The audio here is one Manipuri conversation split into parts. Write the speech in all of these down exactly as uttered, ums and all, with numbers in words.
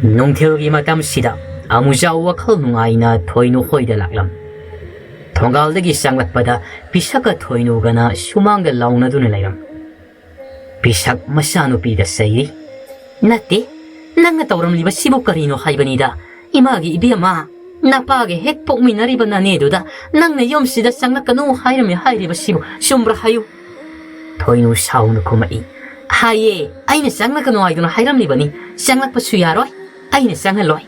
ꯅꯨꯡꯊꯤꯜꯒꯤ ꯃꯇꯝꯁꯤꯗ ꯑꯃꯨꯖꯥꯎ ꯋꯥꯈꯜ ꯅꯨꯡꯉꯥꯏꯅ ꯊꯣꯏꯅꯨ ꯍꯣꯏꯗ ꯂꯥꯛꯂꯝ꯫ ꯊꯣꯡꯒꯥꯜꯗꯒꯤ ꯆꯪꯂꯛꯄꯗ ꯄꯤꯁꯛꯀ ꯊꯣꯏꯅꯨꯒꯅ ꯁꯨꯃꯥꯡꯗ ꯂꯥꯎꯅꯗꯨꯅ ꯂꯩꯔꯝ꯫ ꯄꯤꯁꯛ ꯃꯆꯥꯅꯨꯄꯤꯗ ꯆꯩꯔꯤ꯫ "ꯅꯠꯇꯦ, ꯅꯪꯅ ꯇꯧꯔꯝꯂꯤꯕꯁꯤꯕꯨ ꯀꯔꯤꯅꯣ ꯍꯥꯏꯕꯅꯤꯗ? ꯏꯃꯥꯒꯤ ꯏꯕꯦꯝꯃ, ꯅꯄꯥꯒ ꯍꯦꯛ ꯄꯣꯛꯃꯤꯟꯅꯔꯤꯕ ꯅꯅꯦꯗꯨꯗ ꯅꯪꯅ ꯌꯨꯝꯁꯤꯗ ꯆꯪꯂꯛꯀꯅꯨ ꯍꯥꯏꯔꯝꯃꯤ ꯍꯥꯏꯔꯤꯕꯁꯤꯕꯨ ꯆꯨꯝꯕ꯭ꯔꯥ ꯍꯥꯏꯌꯨ?" ꯊꯣꯏꯅꯨ ꯁꯥꯎꯅ ꯈꯨꯝꯃꯛꯏ꯫ "ꯍꯥꯏꯌꯦ, ꯑꯩꯅ ꯆꯪꯂꯛꯀꯅꯨ ꯍꯥꯏꯗꯨꯅ ꯍꯥꯏꯔꯝꯂꯤꯕꯅꯤ꯫ ꯆꯪꯂꯛꯄꯁꯨ ꯌꯥꯔꯣꯏ, ꯑꯩꯅ ꯆꯪꯍꯜꯂꯣꯏ꯫"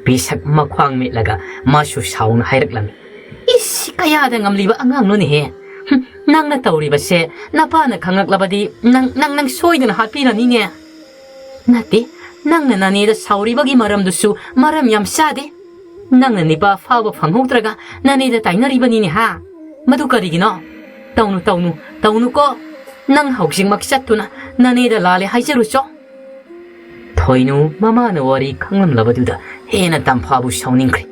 ꯄꯤꯁꯛ ꯃꯈ꯭ꯋꯥꯡ ꯃꯤꯠꯂꯒ ꯃꯥꯁꯨ ꯁꯥꯎꯅ ꯍꯥꯏꯔꯛꯂꯝꯃꯤ꯫ "ꯏꯁ, ꯀꯌꯥꯗ ꯉꯝꯂꯤꯕ ꯑꯉꯥꯡꯅꯣꯅꯦꯍꯦ? ꯍꯨꯝ, ꯅꯪꯅ ꯇꯧꯔꯤꯕꯁꯦ ꯅꯄꯥꯅ ꯈꯪꯂꯛꯂꯕꯗꯤ ꯅꯪ, ꯅꯪ, ꯅꯪ ꯁꯣꯏꯗꯅ ꯍꯥꯠꯄꯤꯔꯅꯤꯅꯦ꯫" "ꯅꯠꯇꯦ, ꯅꯪꯅ ꯅꯅꯦꯗ ꯁꯥꯎꯔꯤꯕꯒꯤ ꯃꯔꯝꯗꯨꯁꯨ ꯃꯔꯝ ꯌꯥꯝ ꯆꯥꯗꯦ꯫ ꯅꯪꯅ ꯅꯤꯄꯥ ꯐꯥꯕ ꯐꯪꯍꯧꯗ꯭ꯔꯒ ꯅꯅꯦꯗ ꯇꯥꯏꯅꯔꯤꯕꯅꯤꯅꯦ ꯍꯥ? ꯃꯗꯨ ꯀꯔꯤꯒꯤꯅꯣ? ꯇꯧꯅꯨ, ꯇꯧꯅꯨ, ꯇꯧꯅꯨꯀꯣ꯫ ꯅꯪ ꯍꯧꯖꯤꯛꯃꯛ ꯆꯠꯇꯨꯅ ꯅꯅꯦꯗ ꯂꯥꯜꯂꯦ ꯍꯥꯏꯖꯔꯨꯆꯣ꯫" ꯊꯣꯏꯅꯨ ꯃꯃꯥꯅ ꯋꯥꯔꯤ ꯈꯪꯂꯝꯂꯕꯗꯨꯗ ꯍꯦꯟꯅ ꯇꯝꯐꯥꯕꯨ ꯁꯥꯎꯅꯤꯡꯈ꯭ꯔꯦ꯫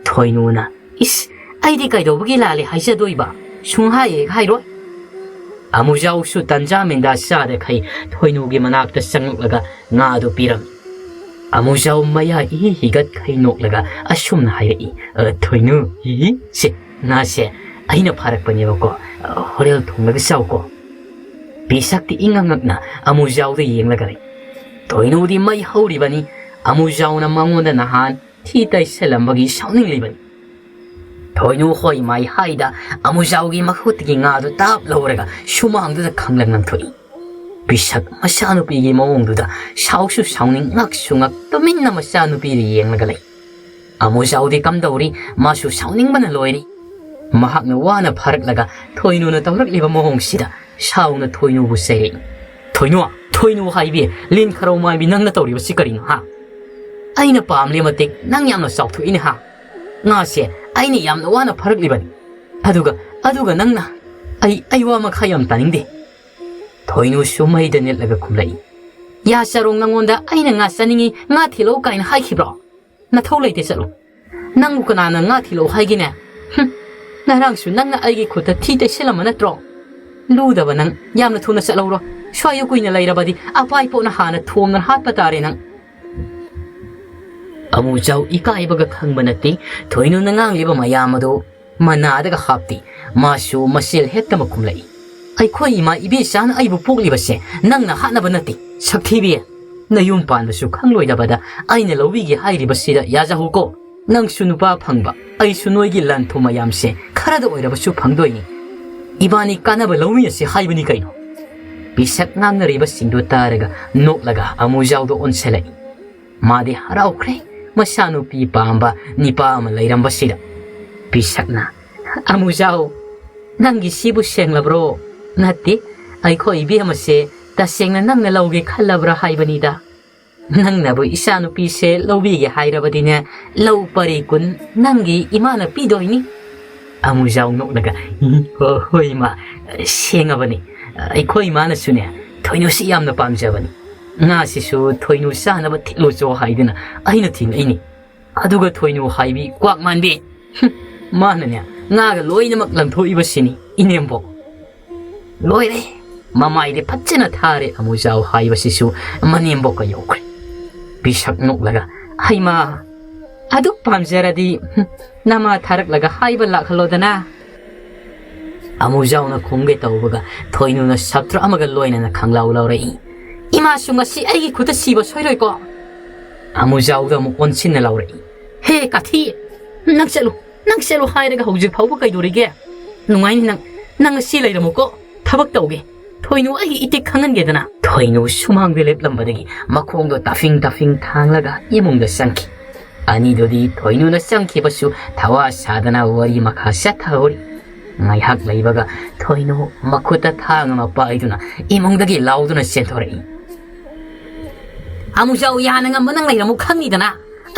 ꯊꯣꯏꯅꯨꯅ, "ꯏꯁ, ꯑꯩꯗꯤ ꯀꯩꯗꯧꯕꯒꯤ ꯂꯥꯜꯂꯦ ꯍꯥꯏꯖꯗꯣꯏꯕ? ꯁꯨꯡꯍꯥꯏ ꯍꯦꯛ ꯍꯥꯏꯔꯣꯏ꯫" ꯑꯃꯨꯖꯥꯎꯁꯨ ꯇꯟꯖꯥ ꯃꯦꯟꯖꯥ ꯆꯥꯗꯈꯩ ꯊꯣꯏꯅꯨꯒꯤ ꯃꯅꯥꯛꯇ ꯆꯪꯂꯛꯂꯒ ꯉꯥꯗꯨ ꯄꯤꯔꯝꯃꯤ꯫ ꯑꯃꯨꯖꯥꯎ ꯃꯌꯥ ꯏꯍꯤ ꯍꯤꯒꯠꯈꯩ ꯅꯣꯛꯂꯒ ꯑꯁꯨꯝꯅ ꯍꯥꯏꯔꯛꯏ, "ꯑ, ꯊꯣꯏꯅꯨ, ꯍꯤ ꯍꯤ, ꯁꯦ, ꯉꯥꯁꯦ ꯑꯩꯅ ꯐꯥꯔꯛꯄꯅꯦꯕꯀꯣ, ꯑ, ꯍꯣꯔꯦꯜ ꯊꯣꯡꯂꯒ ꯆꯥꯎꯀꯣ꯫" ꯄꯤꯁꯛꯇꯤ ꯏꯉꯛ ꯉꯛꯅ ꯑꯃꯨꯖꯥꯎꯗ ꯌꯦꯡꯂꯒ ꯂꯩ꯫ ꯊꯣꯏꯅꯨꯗꯤ ꯃꯩ ꯍꯧꯔꯤꯕꯅꯤ꯫ ꯑꯃꯨꯖꯥꯎꯅ ꯃꯉꯣꯟꯗ ꯅꯍꯥꯟ ꯊꯤ ꯇꯩꯁꯜꯂꯝꯕꯒꯤ ꯁꯥꯎꯅꯤꯡꯂꯤꯕꯅꯤ꯫ ꯊꯣꯏꯅꯨ ꯍꯣꯏ ꯃꯥꯏ ꯍꯥꯏꯗ ꯑꯃꯨꯖꯥꯎꯒꯤ ꯃꯈꯨꯠꯇꯒꯤ ꯉꯥꯗꯨ ꯇꯥꯞ ꯂꯧꯔꯒ ꯁꯨꯃꯥꯡꯗꯨꯗ ꯈꯪꯂꯪ ꯂꯪꯊꯣꯛꯏ꯫ ꯄꯤꯁꯛ ꯃꯆꯥꯅꯨꯄꯤꯒꯤ ꯃꯑꯣꯡꯗꯨꯗ ꯁꯥꯎꯁꯨ ꯁꯥꯎꯅꯤꯡ, ꯉꯛꯁꯨ ꯉꯛ, ꯇꯨꯃꯤꯟꯅ ꯃꯆꯥꯅꯨꯄꯤꯗ ꯌꯦꯡꯂꯒ ꯂꯩ꯫ ꯑꯃꯨꯖꯥꯎꯗꯤ ꯀꯝꯗꯧꯔꯤ? ꯃꯥꯁꯨ ꯁꯥꯎꯅꯤꯡꯕꯅ ꯂꯣꯏꯔꯤ꯫ ꯃꯍꯥꯛꯅ ꯋꯥꯅ ꯐꯥꯔꯛꯂꯒ ꯊꯣꯏꯅꯨꯅ ꯇꯧꯔꯛꯂꯤꯕ ꯃꯑꯣꯡꯁꯤꯗ ꯁꯥꯎꯅ ꯊꯣꯏꯅꯨꯕꯨ ꯆꯩꯔꯛꯏ꯫ "ꯊꯣꯏꯅꯨ, ꯊꯣꯏꯅꯨ ꯍꯥꯏꯕꯤ, ꯂꯤꯟ ꯈꯔꯧ ꯃꯥꯏꯕꯤ, ꯅꯪꯅ ꯇꯧꯔꯤꯕꯁꯤ ꯀꯔꯤꯅꯣ, ꯍꯥ? ꯑꯩꯅ ꯄꯥꯝꯂꯤ ꯃꯇꯤꯛ ꯅꯪ ꯌꯥꯝꯅ ꯆꯥꯎꯊꯣꯛꯏꯅꯦ, ꯍꯥ? ꯉꯥꯁꯦ ꯑꯩꯅ ꯌꯥꯝꯅ ꯋꯥꯅ ꯐꯥꯔꯛꯂꯤꯕꯅꯤ꯫ ꯑꯗꯨꯒ, ꯑꯗꯨꯒ ꯅꯪꯅ, ꯑꯩ, ꯑꯩ ꯋꯥ ꯃꯈꯥ ꯌꯥꯝ ꯇꯥꯅꯤꯡꯗꯦ꯫" ꯊꯣꯏꯅꯨꯁꯨ ꯃꯩꯗ ꯅꯦꯠꯂꯒ ꯈꯨꯝꯂꯛꯏ꯫ "ꯌꯥ ꯆꯔꯣꯡ, ꯅꯪꯉꯣꯟꯗ ꯑꯩꯅ ꯉꯥ ꯆꯥꯅꯤꯡꯉꯤ, ꯉꯥ ꯊꯤꯜꯂꯛꯎ ꯀꯥꯏꯅ ꯍꯥꯏꯈꯤꯕ꯭ꯔꯣ? ꯅꯊꯧ ꯂꯩꯇꯦ, ꯆꯠꯂꯨ꯫ ꯅꯪꯕꯨ ꯀꯅꯥꯅ ꯉꯥ ꯊꯤꯜꯂꯛꯎ ꯍꯥꯏꯒꯦꯅꯦ? ꯍꯨꯝ, ꯉꯔꯥꯡꯁꯨ ꯅꯪꯅ ꯑꯩꯒꯤ ꯈꯨꯠꯇ ꯊꯤ ꯇꯩꯁꯤꯜꯂꯝꯕ ꯅꯠꯇ꯭ꯔꯣ? ꯂꯨꯗꯕ ꯅꯪ, ꯌꯥꯝꯅ ꯊꯨꯅ ꯆꯠꯍꯧꯔꯣ꯫ ꯁ꯭ꯋꯥꯏꯗ ꯀꯨꯏꯅ ꯂꯩꯔꯕꯗꯤ ꯑꯄꯥꯏ ꯄꯣꯠꯅ ꯍꯥꯟꯅ ꯊꯣꯝꯗꯅ ꯍꯥꯠꯄ ꯇꯥꯔꯦ ꯅꯪ꯫" ꯑꯃꯨꯖꯥꯎ ꯏꯀꯥꯏꯕꯒ ꯈꯪꯕ ꯅꯠꯇꯦ꯫ ꯊꯣꯏꯅꯨꯅ ꯉꯥꯡꯂꯤꯕ ꯃꯌꯥꯝ ꯑꯗꯨ ꯃꯅꯥꯗꯒ ꯍꯥꯞꯇꯦ꯫ ꯃꯥꯁꯨ ꯃꯆꯤꯜ ꯍꯦꯛꯇꯃꯛ ꯈꯨꯝꯂꯛꯏ꯫ "ꯑꯩꯈꯣꯏ ꯏꯃꯥ ꯏꯕꯦꯆꯥꯅ ꯑꯩꯕꯨ ꯄꯣꯛꯂꯤꯕꯁꯦ ꯅꯪꯅ ꯍꯥꯠꯅꯕ ꯅꯠꯇꯦ꯫ ꯁꯛꯊꯤꯕꯤ, ꯅꯌꯨꯝ ꯄꯥꯟꯕꯁꯨ ꯈꯪꯂꯣꯏꯗꯕꯗ ꯑꯩꯅ ꯂꯧꯕꯤꯒꯦ ꯍꯥꯏꯔꯤꯕꯁꯤꯗ ꯌꯥꯖꯍꯧꯀꯣ꯫ ꯅꯪꯁꯨ ꯅꯨꯄꯥ ꯐꯪꯕ, ꯑꯩꯁꯨ ꯅꯣꯏꯒꯤ ꯂꯟ ꯊꯨꯝ ꯃꯌꯥꯝꯁꯦ ꯈꯔꯗ ꯑꯣꯏꯔꯕꯁꯨ ꯐꯪꯗꯣꯏꯅꯤ꯫ ꯏꯕꯥꯅꯤ ꯀꯥꯟꯅꯕ ꯂꯧꯃꯤꯟꯅꯁꯤ ꯍꯥꯏꯕꯅꯤ ꯀꯩꯅꯣ?" ꯄꯤꯁꯛ ꯉꯥꯡꯅꯔꯤꯕꯁꯤꯡꯗꯨ ꯇꯥꯔꯒ ꯅꯣꯛꯂꯒ ꯑꯃꯨꯖꯥꯎꯗ ꯑꯣꯟꯁꯤꯜꯂꯛꯏ꯫ ꯃꯥꯗꯤ ꯍꯔꯥꯎꯈ꯭ꯔꯦ, ꯃꯆꯥꯅꯨꯄꯤ ꯄꯥꯝꯕ ꯅꯤꯄꯥ ꯑꯃ ꯂꯩꯔꯝꯕꯁꯤꯗ꯫ ꯄꯤꯁꯛꯅ, "ꯑꯃꯨꯖꯥꯎ, ꯅꯪꯒꯤ ꯁꯤꯕꯨ ꯁꯦꯡꯂꯕ꯭ꯔꯣ? ꯅꯠꯇꯦ, ꯑꯩꯈꯣꯏ ꯏꯕꯦꯝꯃꯁꯦ ꯇꯁꯦꯡꯅ ꯅꯪꯅ ꯂꯧꯒꯦ ꯈꯜꯂꯕ꯭ꯔꯥ ꯍꯥꯏꯕꯅꯤꯗ꯫ ꯅꯪꯅꯕꯨ ꯏꯆꯥꯅꯨꯄꯤꯁꯦ ꯂꯧꯕꯤꯒꯦ ꯍꯥꯏꯔꯕꯗꯤꯅꯦ, ꯂꯧ ꯄꯔꯤ ꯀꯨꯟ ꯅꯪꯒꯤ ꯏꯃꯥꯅ ꯄꯤꯗꯣꯏꯅꯤ꯫" ꯑꯃꯨꯖꯥꯎ ꯅꯣꯛꯂꯒ, "ꯍꯣ-, ꯍꯣꯏ ꯏꯃꯥ, ꯁꯦꯡꯉꯕꯅꯤ꯫ ꯑꯩꯈꯣꯏ ꯏꯃꯥꯅꯁꯨꯅꯦ ꯊꯣꯏꯅꯨꯁꯤ ꯌꯥꯝꯅ ꯄꯥꯝꯖꯕꯅꯤ꯫ ꯉꯥꯁꯤꯁꯨ ꯊꯣꯏꯅꯨ ꯆꯥꯅꯕ ꯊꯤꯠꯂꯨꯆꯣ ꯍꯥꯏꯗꯨꯅ ꯑꯩꯅ ꯊꯤꯜꯂꯛꯏꯅꯤ꯫ ꯑꯗꯨꯒ ꯊꯣꯏꯅꯨ ꯍꯥꯏꯕꯤ ꯀ꯭ꯋꯥꯛ ꯃꯥꯟꯕꯤ, ꯍꯨꯝ, ꯃꯥꯅꯅꯦ ꯉꯥꯒ ꯂꯣꯏꯅꯃꯛ ꯂꯪꯊꯣꯛꯏꯕꯁꯤꯅꯤ ꯏꯅꯦꯝꯕꯣꯛ꯫" ꯂꯣꯏꯔꯦ꯫ ꯃꯃꯥꯏꯗꯤ ꯐꯖꯅ ꯊꯥꯔꯦ ꯑꯃꯨꯖꯥꯎ ꯍꯥꯏꯕꯁꯤꯁꯨ ꯃꯅꯦꯝꯕꯣꯛꯀ ꯌꯧꯈ꯭ꯔꯦ꯫ ꯄꯤꯁꯛ ꯅꯣꯛꯂꯒ, "ꯍꯩꯃꯥ, ꯑꯗꯨꯛ ꯄꯥꯝꯖꯔꯗꯤ, ꯍꯨꯝ, ꯅꯃꯥ ꯊꯥꯔꯛꯂꯒ ꯍꯥꯏꯕ ꯂꯥꯛꯍꯜꯂꯣꯗꯅ꯫" ꯑꯃꯨꯖꯥꯎꯅ ꯈꯨꯝꯒꯦ ꯇꯧꯕꯒ ꯊꯣꯏꯅꯨꯅ ꯁꯇ꯭ꯔ ꯑꯃꯒ ꯂꯣꯏꯅꯅ ꯈꯪꯂꯥꯎ ꯂꯥꯎꯔꯛꯏ꯫ "ꯏꯃꯥꯁꯨ ꯉꯁꯤ ꯑꯩꯒꯤ ꯈꯨꯠꯇ ꯁꯤꯕ ꯁꯣꯏꯔꯣꯏꯀꯣ?" ꯑꯃꯨꯖꯥꯎꯗ ꯑꯃꯨꯛ ꯑꯣꯟꯁꯤꯟꯅ ꯂꯥꯎꯔꯛꯏ꯫ "ꯍꯦ ꯀꯥꯊꯤ, ꯅꯪ ꯆꯠꯂꯨ, ꯅꯪ ꯆꯠꯂꯨ ꯍꯥꯏꯔꯒ ꯍꯧꯖꯤꯛ ꯐꯥꯎꯕ ꯀꯩꯗꯧꯔꯤꯒꯦ? ꯅꯨꯡꯉꯥꯏꯅꯤ ꯅꯪ, ꯅꯪ ꯉꯁꯤ ꯂꯩꯔꯝꯃꯨꯀꯣ, ꯊꯕꯛ ꯇꯧꯒꯦ꯫ ꯊꯣꯏꯅꯨ ꯑꯩꯒꯤ ꯏꯇꯤꯛ ꯈꯪꯍꯟꯒꯦꯗꯅ꯫" ꯊꯣꯏꯅꯨ ꯁꯨꯃꯥꯡꯗ ꯂꯦꯞꯂꯝꯕꯗꯒꯤ ꯃꯈꯣꯡꯗꯣ ꯇꯥꯐꯤꯡ ꯇꯥꯐꯤꯡ ꯊꯥꯡꯂꯒ ꯏꯃꯨꯡꯗ ꯆꯪꯈꯤ꯫ ꯑꯅꯤꯗꯨꯗꯤ ꯊꯣꯏꯅꯨꯅ ꯆꯪꯈꯤꯕꯁꯨ ꯊꯋꯥ ꯁꯥꯗꯅ ꯋꯥꯔꯤ ꯃꯈꯥ ꯆꯠꯊꯍꯧꯔꯤ꯫ ꯉꯥꯏꯍꯥꯛ ꯂꯩꯕꯒ ꯊꯣꯏꯅꯨ ꯃꯈꯨꯠꯇ ꯊꯥꯡ ꯑꯃ ꯄꯥꯏꯗꯨꯅ ꯏꯃꯨꯡꯗꯒꯤ ꯂꯥꯎꯗꯨꯅ ꯆꯦꯟꯊꯣꯔꯛꯏ꯫ "ꯑꯃꯨꯖꯥꯎ, ꯌꯥꯅ ꯉꯝꯕ ꯅꯪ ꯂꯩꯔꯝꯃꯨ ꯈꯪꯉꯤꯗꯅ꯫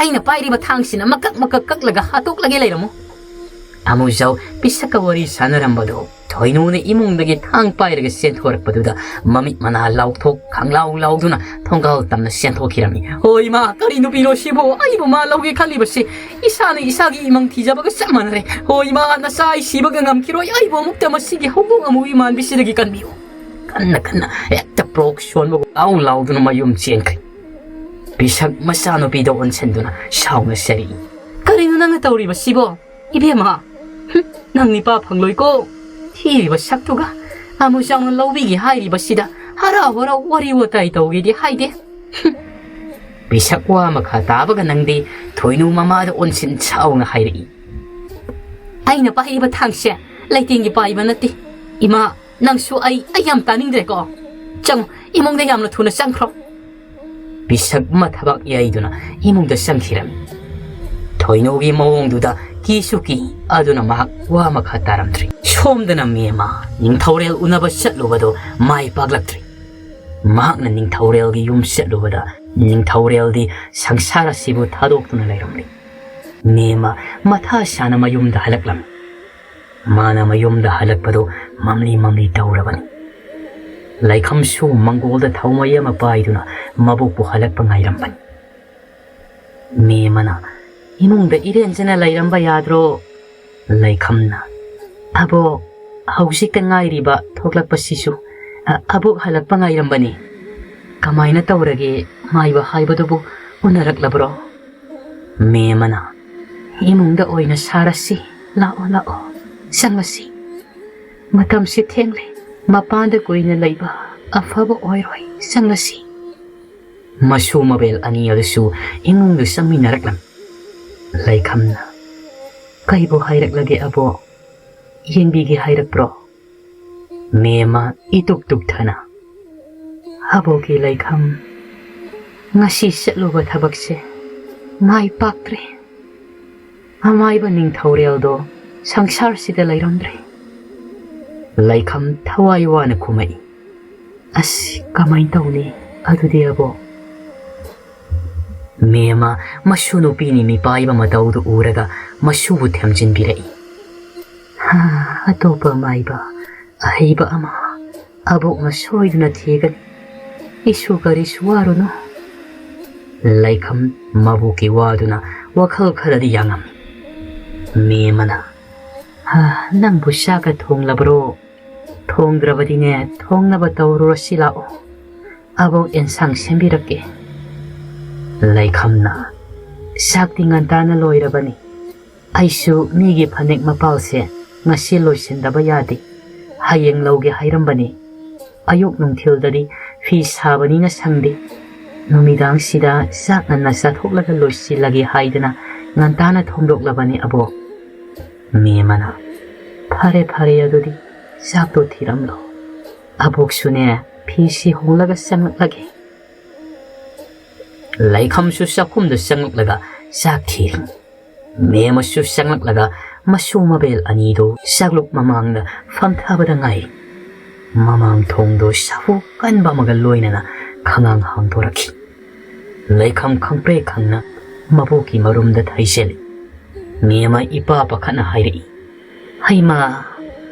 ꯑꯩꯅ ꯄꯥꯏꯔꯤꯕ ꯊꯥꯡꯁꯤꯅ ꯃꯀꯛ ꯃꯀꯛ ꯀꯛꯂꯒ ꯍꯥꯠꯇꯣꯛꯂꯒꯦ ꯂꯩꯔꯝꯃꯨ꯫" ꯑꯃꯨꯖꯥꯎ ꯄꯤꯁꯛꯀ ꯋꯥꯔꯤ ꯁꯥꯟꯅꯔꯝꯕꯗꯨ ꯊꯣꯏꯅꯨꯅ ꯏꯃꯨꯡꯗꯒꯤ ꯊꯥꯡ ꯄꯥꯏꯔꯒ ꯆꯦꯟꯊꯣꯔꯛꯄꯗꯨꯗ ꯃꯃꯤꯠ ꯃꯅꯥ ꯂꯥꯎꯊꯣꯛ ꯈꯪꯂꯥꯎ ꯂꯥꯎꯗꯨꯅ ꯊꯣꯡꯒꯥꯜ ꯇꯝꯅ ꯆꯦꯟꯊꯣꯛꯈꯤꯔꯝꯃꯤ꯫ "ꯍꯣ ꯏꯃꯥ, ꯀꯔꯤ ꯅꯨꯄꯤꯅꯣ ꯁꯤꯕꯨ? ꯑꯩꯕꯨ ꯃꯥ ꯂꯧꯒꯦ ꯈꯜꯂꯤꯕꯁꯤ ꯏꯁꯥꯅ ꯏꯁꯥꯒꯤ ꯏꯃꯪ ꯊꯤꯖꯕꯒ ꯆꯞ ꯃꯥꯟꯅꯔꯦ꯫ ꯍꯣ ꯏꯃꯥ, ꯅꯆꯥ ꯑꯩ ꯁꯤꯕꯒ ꯉꯝꯈꯤꯔꯣꯏ꯫ ꯑꯩꯕꯨ ꯑꯃꯨꯛꯇ ꯃꯁꯤꯒꯤ ꯍꯧꯗꯣꯡ ꯑꯃꯨꯕꯤ ꯃꯥꯟꯕꯤꯁꯤꯗꯒꯤ ꯀꯟꯕꯤꯌꯨ꯫" ꯀꯟꯅ ꯀꯟꯅ ꯍꯦꯛꯇ ꯄ꯭ꯔꯣꯛ ꯁꯣꯟꯕꯒꯨꯝ ꯂꯥꯎ ꯂꯥꯎꯗꯨꯅ ꯃꯌꯨꯝ ꯆꯦꯟꯈ꯭ꯔꯦ꯫ ꯕꯤꯁꯛ ꯃꯆꯥꯅꯨꯄꯤꯗ ꯑꯣꯟꯁꯤꯟꯗꯨꯅ ꯁꯥꯎꯅ ꯆꯩꯔꯛꯏ꯫ "ꯀꯔꯤꯅꯣ ꯅꯪꯅ ꯇꯧꯔꯤꯕꯁꯤꯕꯣ? ꯏꯕꯦꯝꯃ, ꯍꯨꯝ, ꯅꯪ ꯅꯤꯄꯥ ꯐꯪꯂꯣꯏꯀꯣ꯫ ꯊꯤꯔꯤꯕ ꯁꯛꯇꯨꯒ ꯑꯃꯨ ꯆꯥꯎꯅ ꯂꯧꯕꯤꯒꯦ ꯍꯥꯏꯔꯤꯕꯁꯤꯗ ꯍꯔꯥꯎ ꯍꯔꯥꯎ ꯋꯥꯔꯤ ꯋꯥꯇꯥꯏ ꯇꯧꯒꯦꯗꯤ ꯍꯥꯏꯗꯦ꯫ ꯍꯨꯝ!" ꯕꯤꯁꯛ ꯋꯥ ꯃꯈꯥ ꯇꯥꯕꯒ ꯅꯪꯗꯤ ꯊꯣꯏꯅꯨ ꯃꯃꯥꯗ ꯑꯣꯟꯁꯤꯟ ꯁꯥꯎꯅ ꯍꯥꯏꯔꯛꯏ꯫ "ꯑꯩꯅ ꯄꯥꯏꯔꯤꯕ ꯊꯥꯡꯁꯦ ꯂꯩꯇꯦꯡꯒꯤ ꯄꯥꯏꯕ ꯅꯠꯇꯦ꯫ ꯏꯃꯥ, ꯅꯪꯁꯨ ꯑꯩ, ꯑꯩ ꯌꯥꯝ ꯇꯥꯅꯤꯡꯗ꯭ꯔꯦꯀꯣ꯫ ꯆꯪꯉꯣ, ꯏꯃꯨꯡꯗ ꯌꯥꯝꯅ ꯊꯨꯅ ꯆꯪꯈ꯭ꯔꯣ꯫" ꯕꯤꯁꯛ ꯃꯊꯕꯥꯛ ꯌꯩꯗꯨꯅ ꯏꯃꯨꯡꯗ ꯆꯪꯈꯤꯔꯝꯃꯤ꯫ ꯊꯣꯏꯅꯨꯒꯤ ꯃꯑꯣꯡꯗꯨꯗ ꯀꯤꯁꯨ ꯀꯤ, ꯑꯗꯨꯅ ꯃꯍꯥꯛ ꯋꯥ ꯃꯈꯥ ꯇꯥꯔꯝꯗ꯭ꯔꯤ꯫ ꯁꯣꯝꯗꯅ ꯃꯦꯃ ꯅꯤꯡꯊꯧꯔꯦꯜ ꯎꯅꯕ ꯆꯠꯂꯨꯕꯗꯨ ꯃꯥꯏ ꯄꯥꯛꯂꯛꯇ꯭ꯔꯤ꯫ ꯃꯍꯥꯛꯅ ꯅꯤꯡꯊꯧꯔꯦꯜꯒꯤ ꯌꯨꯝ ꯆꯠꯂꯨꯕꯗ ꯅꯤꯡꯊꯧꯔꯦꯜꯗꯤ ꯁꯪꯁꯥꯔ ꯑꯁꯤꯕꯨ ꯊꯥꯗꯣꯛꯇꯨꯅ ꯂꯩꯔꯝꯂꯤ꯫ ꯃꯦꯃ ꯃꯊꯥ ꯁꯥꯅ ꯃꯌꯨꯝꯗ ꯍꯜꯂꯛꯂꯝꯃꯤ꯫ ꯃꯥꯅ ꯃꯌꯨꯝꯗ ꯍꯜꯂꯛꯄꯗꯨ ꯃꯝꯂꯤ ꯃꯝꯂꯤ ꯇꯧꯔꯕꯅꯤ꯫ ꯂꯩꯈꯝꯁꯨ ꯃꯪꯒꯣꯜꯗ ꯊꯧꯃꯩ ꯑꯃ ꯄꯥꯏꯗꯨꯅ ꯃꯕꯣꯛꯄꯨ ꯍꯜꯂꯛꯄ ꯉꯥꯏꯔꯝꯕꯅꯤ꯫ ꯃꯦꯃꯅ, "ꯏꯃꯨꯡꯗ ꯏꯔꯦꯟꯖꯅ ꯂꯩꯔꯝꯕ ꯌꯥꯗ꯭ꯔꯣ?" ꯂꯩꯈꯝꯅ, "ꯑꯕꯣꯛ, ꯍꯧꯖꯤꯛꯇ ꯉꯥꯏꯔꯤꯕ ꯊꯣꯛꯂꯛꯄꯁꯤꯁꯨ, ꯑ, ꯑꯕꯣꯛ ꯍꯜꯂꯛꯄ ꯉꯥꯏꯔꯝꯕꯅꯤ꯫ ꯀꯃꯥꯏꯅ ꯇꯧꯔꯒꯦ? ꯃꯥꯏꯕ ꯍꯥꯏꯕꯗꯨꯕꯨ ꯎꯅꯔꯛꯂꯕ꯭ꯔꯣ?" ꯃꯦꯃꯅ, "ꯏꯃꯨꯡꯗ ꯑꯣꯏꯅ ꯁꯥꯔꯁꯤ꯫ ꯂꯥꯛꯑꯣ, ꯂꯥꯛꯑꯣ, ꯆꯪꯉꯁꯤ꯫ ꯃꯇꯝꯁꯤ ꯊꯦꯡꯂꯦ꯫ ꯃꯄꯥꯟꯗ ꯀꯨꯏꯅ ꯂꯩꯕ ꯑꯐꯕ ꯑꯣꯏꯔꯣꯏ꯫ ꯆꯪꯉꯁꯤ꯫" ꯃꯁꯨ ꯃꯕꯦꯜ ꯑꯅꯤ ꯑꯗꯨꯁꯨ ꯏꯃꯨꯡꯗ ꯆꯪꯃꯤꯟꯅꯔꯛꯂꯝꯃꯤ꯫ ꯂꯩꯈꯝꯅ, "ꯀꯩꯕꯨ ꯍꯥꯏꯔꯛꯂꯒꯦ ꯑꯕꯣꯛ? ꯌꯦꯡꯕꯤꯒꯦ ꯍꯥꯏꯔꯛꯄ꯭ꯔꯣ?" ꯃꯦꯃ ꯏꯇꯨꯛ ꯇꯨꯛꯊꯅ, "ꯑꯕꯣꯛꯀꯤ ꯂꯩꯈꯝ, ꯉꯁꯤ ꯆꯠꯂꯨꯕ ꯊꯕꯛꯁꯦ ꯃꯥꯏ ꯄꯥꯛꯇ꯭ꯔꯦ꯫ ꯑꯃꯥꯏꯕ ꯅꯤꯡꯊꯧꯔꯦꯜꯗꯣ ꯁꯪꯁꯥꯔꯁꯤꯗ ꯂꯩꯔꯝꯗ꯭ꯔꯦ꯫" ꯂꯩꯈꯝ ꯊꯋꯥꯏ ꯋꯥꯅ ꯈꯨꯝꯃꯛꯏ, "ꯑꯁ, ꯀꯃꯥꯏꯅ ꯇꯧꯅꯤ ꯑꯗꯨꯗꯤ ꯑꯕꯣꯛ?" ꯃꯦꯃ ꯃꯁꯨ ꯅꯨꯄꯤꯅꯤ ꯃꯤꯄꯥꯏꯕ ꯃꯇꯧꯗꯨ ꯎꯔꯒ ꯃꯁꯨꯕꯨ ꯊꯦꯝꯖꯤꯟꯕꯤꯔꯛꯏ꯫ "ꯍꯥ, ꯑꯇꯣꯞꯄ ꯑꯃꯥꯏꯕ ꯑꯍꯩꯕ ꯑꯃ ꯑꯕꯣꯛꯅ ꯁꯣꯏꯗꯅ ꯊꯤꯒꯅꯤ꯫ ꯏꯁꯨ ꯀꯔꯤꯁꯨ ꯋꯥꯔꯨꯅꯨ꯫" ꯂꯩꯈꯝ ꯃꯕꯣꯛꯀꯤ ꯋꯥꯗꯨꯅ ꯋꯥꯈꯜ ꯈꯔꯗꯤ ꯌꯥꯡꯉꯝꯃꯤ꯫ ꯃꯦꯃꯅ, "ꯍꯥ, ꯅꯪꯕꯨ ꯆꯥꯛꯀ ꯊꯣꯡꯂꯕ꯭ꯔꯣ? ꯊꯣꯡꯗ꯭ꯔꯕꯗꯤꯅꯦ, ꯊꯣꯡꯅꯕ ꯇꯧꯔꯨꯔꯁꯤ ꯂꯥꯛꯑꯣ꯫ ꯑꯕꯣꯛ ꯑꯦꯟꯁꯥꯡ ꯁꯦꯝꯕꯤꯔꯛꯀꯦ꯫" ꯂꯩꯈꯝꯅ, "ꯆꯥꯛꯇꯤ ꯉꯟꯇꯥꯅ ꯂꯣꯏꯔꯕꯅꯤ꯫ ꯑꯩꯁꯨ ꯃꯤꯒꯤ ꯐꯅꯦꯛ ꯃꯄꯥꯜꯁꯦ ꯉꯁꯤ ꯂꯣꯏꯁꯤꯟꯗꯕ ꯌꯥꯗꯦ꯫ ꯍꯌꯦꯡ ꯂꯧꯒꯦ ꯍꯥꯏꯔꯝꯕꯅꯤ꯫ ꯑꯌꯨꯛ ꯅꯨꯡꯊꯤꯜꯗꯗꯤ ꯐꯤ ꯁꯥꯕꯅꯤꯅ ꯁꯪꯗꯦ꯫ ꯅꯨꯃꯤꯗꯥꯡꯁꯤꯗ ꯆꯥꯛ ꯉꯟꯅ ꯆꯥꯊꯣꯛꯂꯒ ꯂꯣꯏꯁꯤꯜꯂꯒꯦ ꯍꯥꯏꯗꯅ ꯉꯟꯇꯥꯅ ꯊꯣꯡꯗꯣꯛꯂꯕꯅꯤ ꯑꯕꯣꯛ꯫" ꯃꯦꯃꯅ, "ꯐꯔꯦ ꯐꯔꯦ, ꯑꯗꯨꯗꯤ ꯆꯥꯛꯇꯣ ꯊꯤꯔꯝꯂꯣ꯫ ꯑꯕꯣꯛꯁꯨꯅꯦ ꯐꯤꯁꯤ ꯍꯣꯡꯂꯒ ꯆꯪꯂꯛꯂꯒꯦ꯫" ꯂꯩꯈꯝꯁꯨ ꯆꯥꯛꯈꯨꯝꯗ ꯆꯪꯂꯛꯂꯒ ꯆꯥꯛ ꯊꯤꯔꯤ꯫ ꯃꯦꯃꯁꯨ ꯆꯪꯂꯛꯂꯒ ꯃꯁꯨ ꯃꯕꯦꯜ ꯑꯅꯤꯗꯨ ꯆꯥꯛꯂꯨꯛ ꯃꯃꯥꯡꯗ ꯐꯝꯊꯕꯗ ꯉꯥꯏꯔꯤ꯫ ꯃꯃꯥꯡ ꯊꯣꯡꯗꯨ ꯁꯥꯐꯨ ꯀꯟꯕ ꯑꯃꯒ ꯂꯣꯏꯅꯅ ꯈꯉꯥꯡ ꯍꯥꯡꯗꯣꯔꯛꯈꯤ꯫ ꯂꯩꯈꯝ ꯈꯪꯄ꯭ꯔꯦꯛ ꯈꯪꯅ ꯃꯕꯣꯛꯀꯤ ꯃꯔꯨꯝꯗ ꯊꯩꯖꯤꯜꯂꯤ꯫ ꯃꯦꯃ ꯏꯄꯥ ꯄꯥꯈꯠꯅ ꯍꯥꯏꯔꯛꯏ, "ꯍꯩꯃꯥ,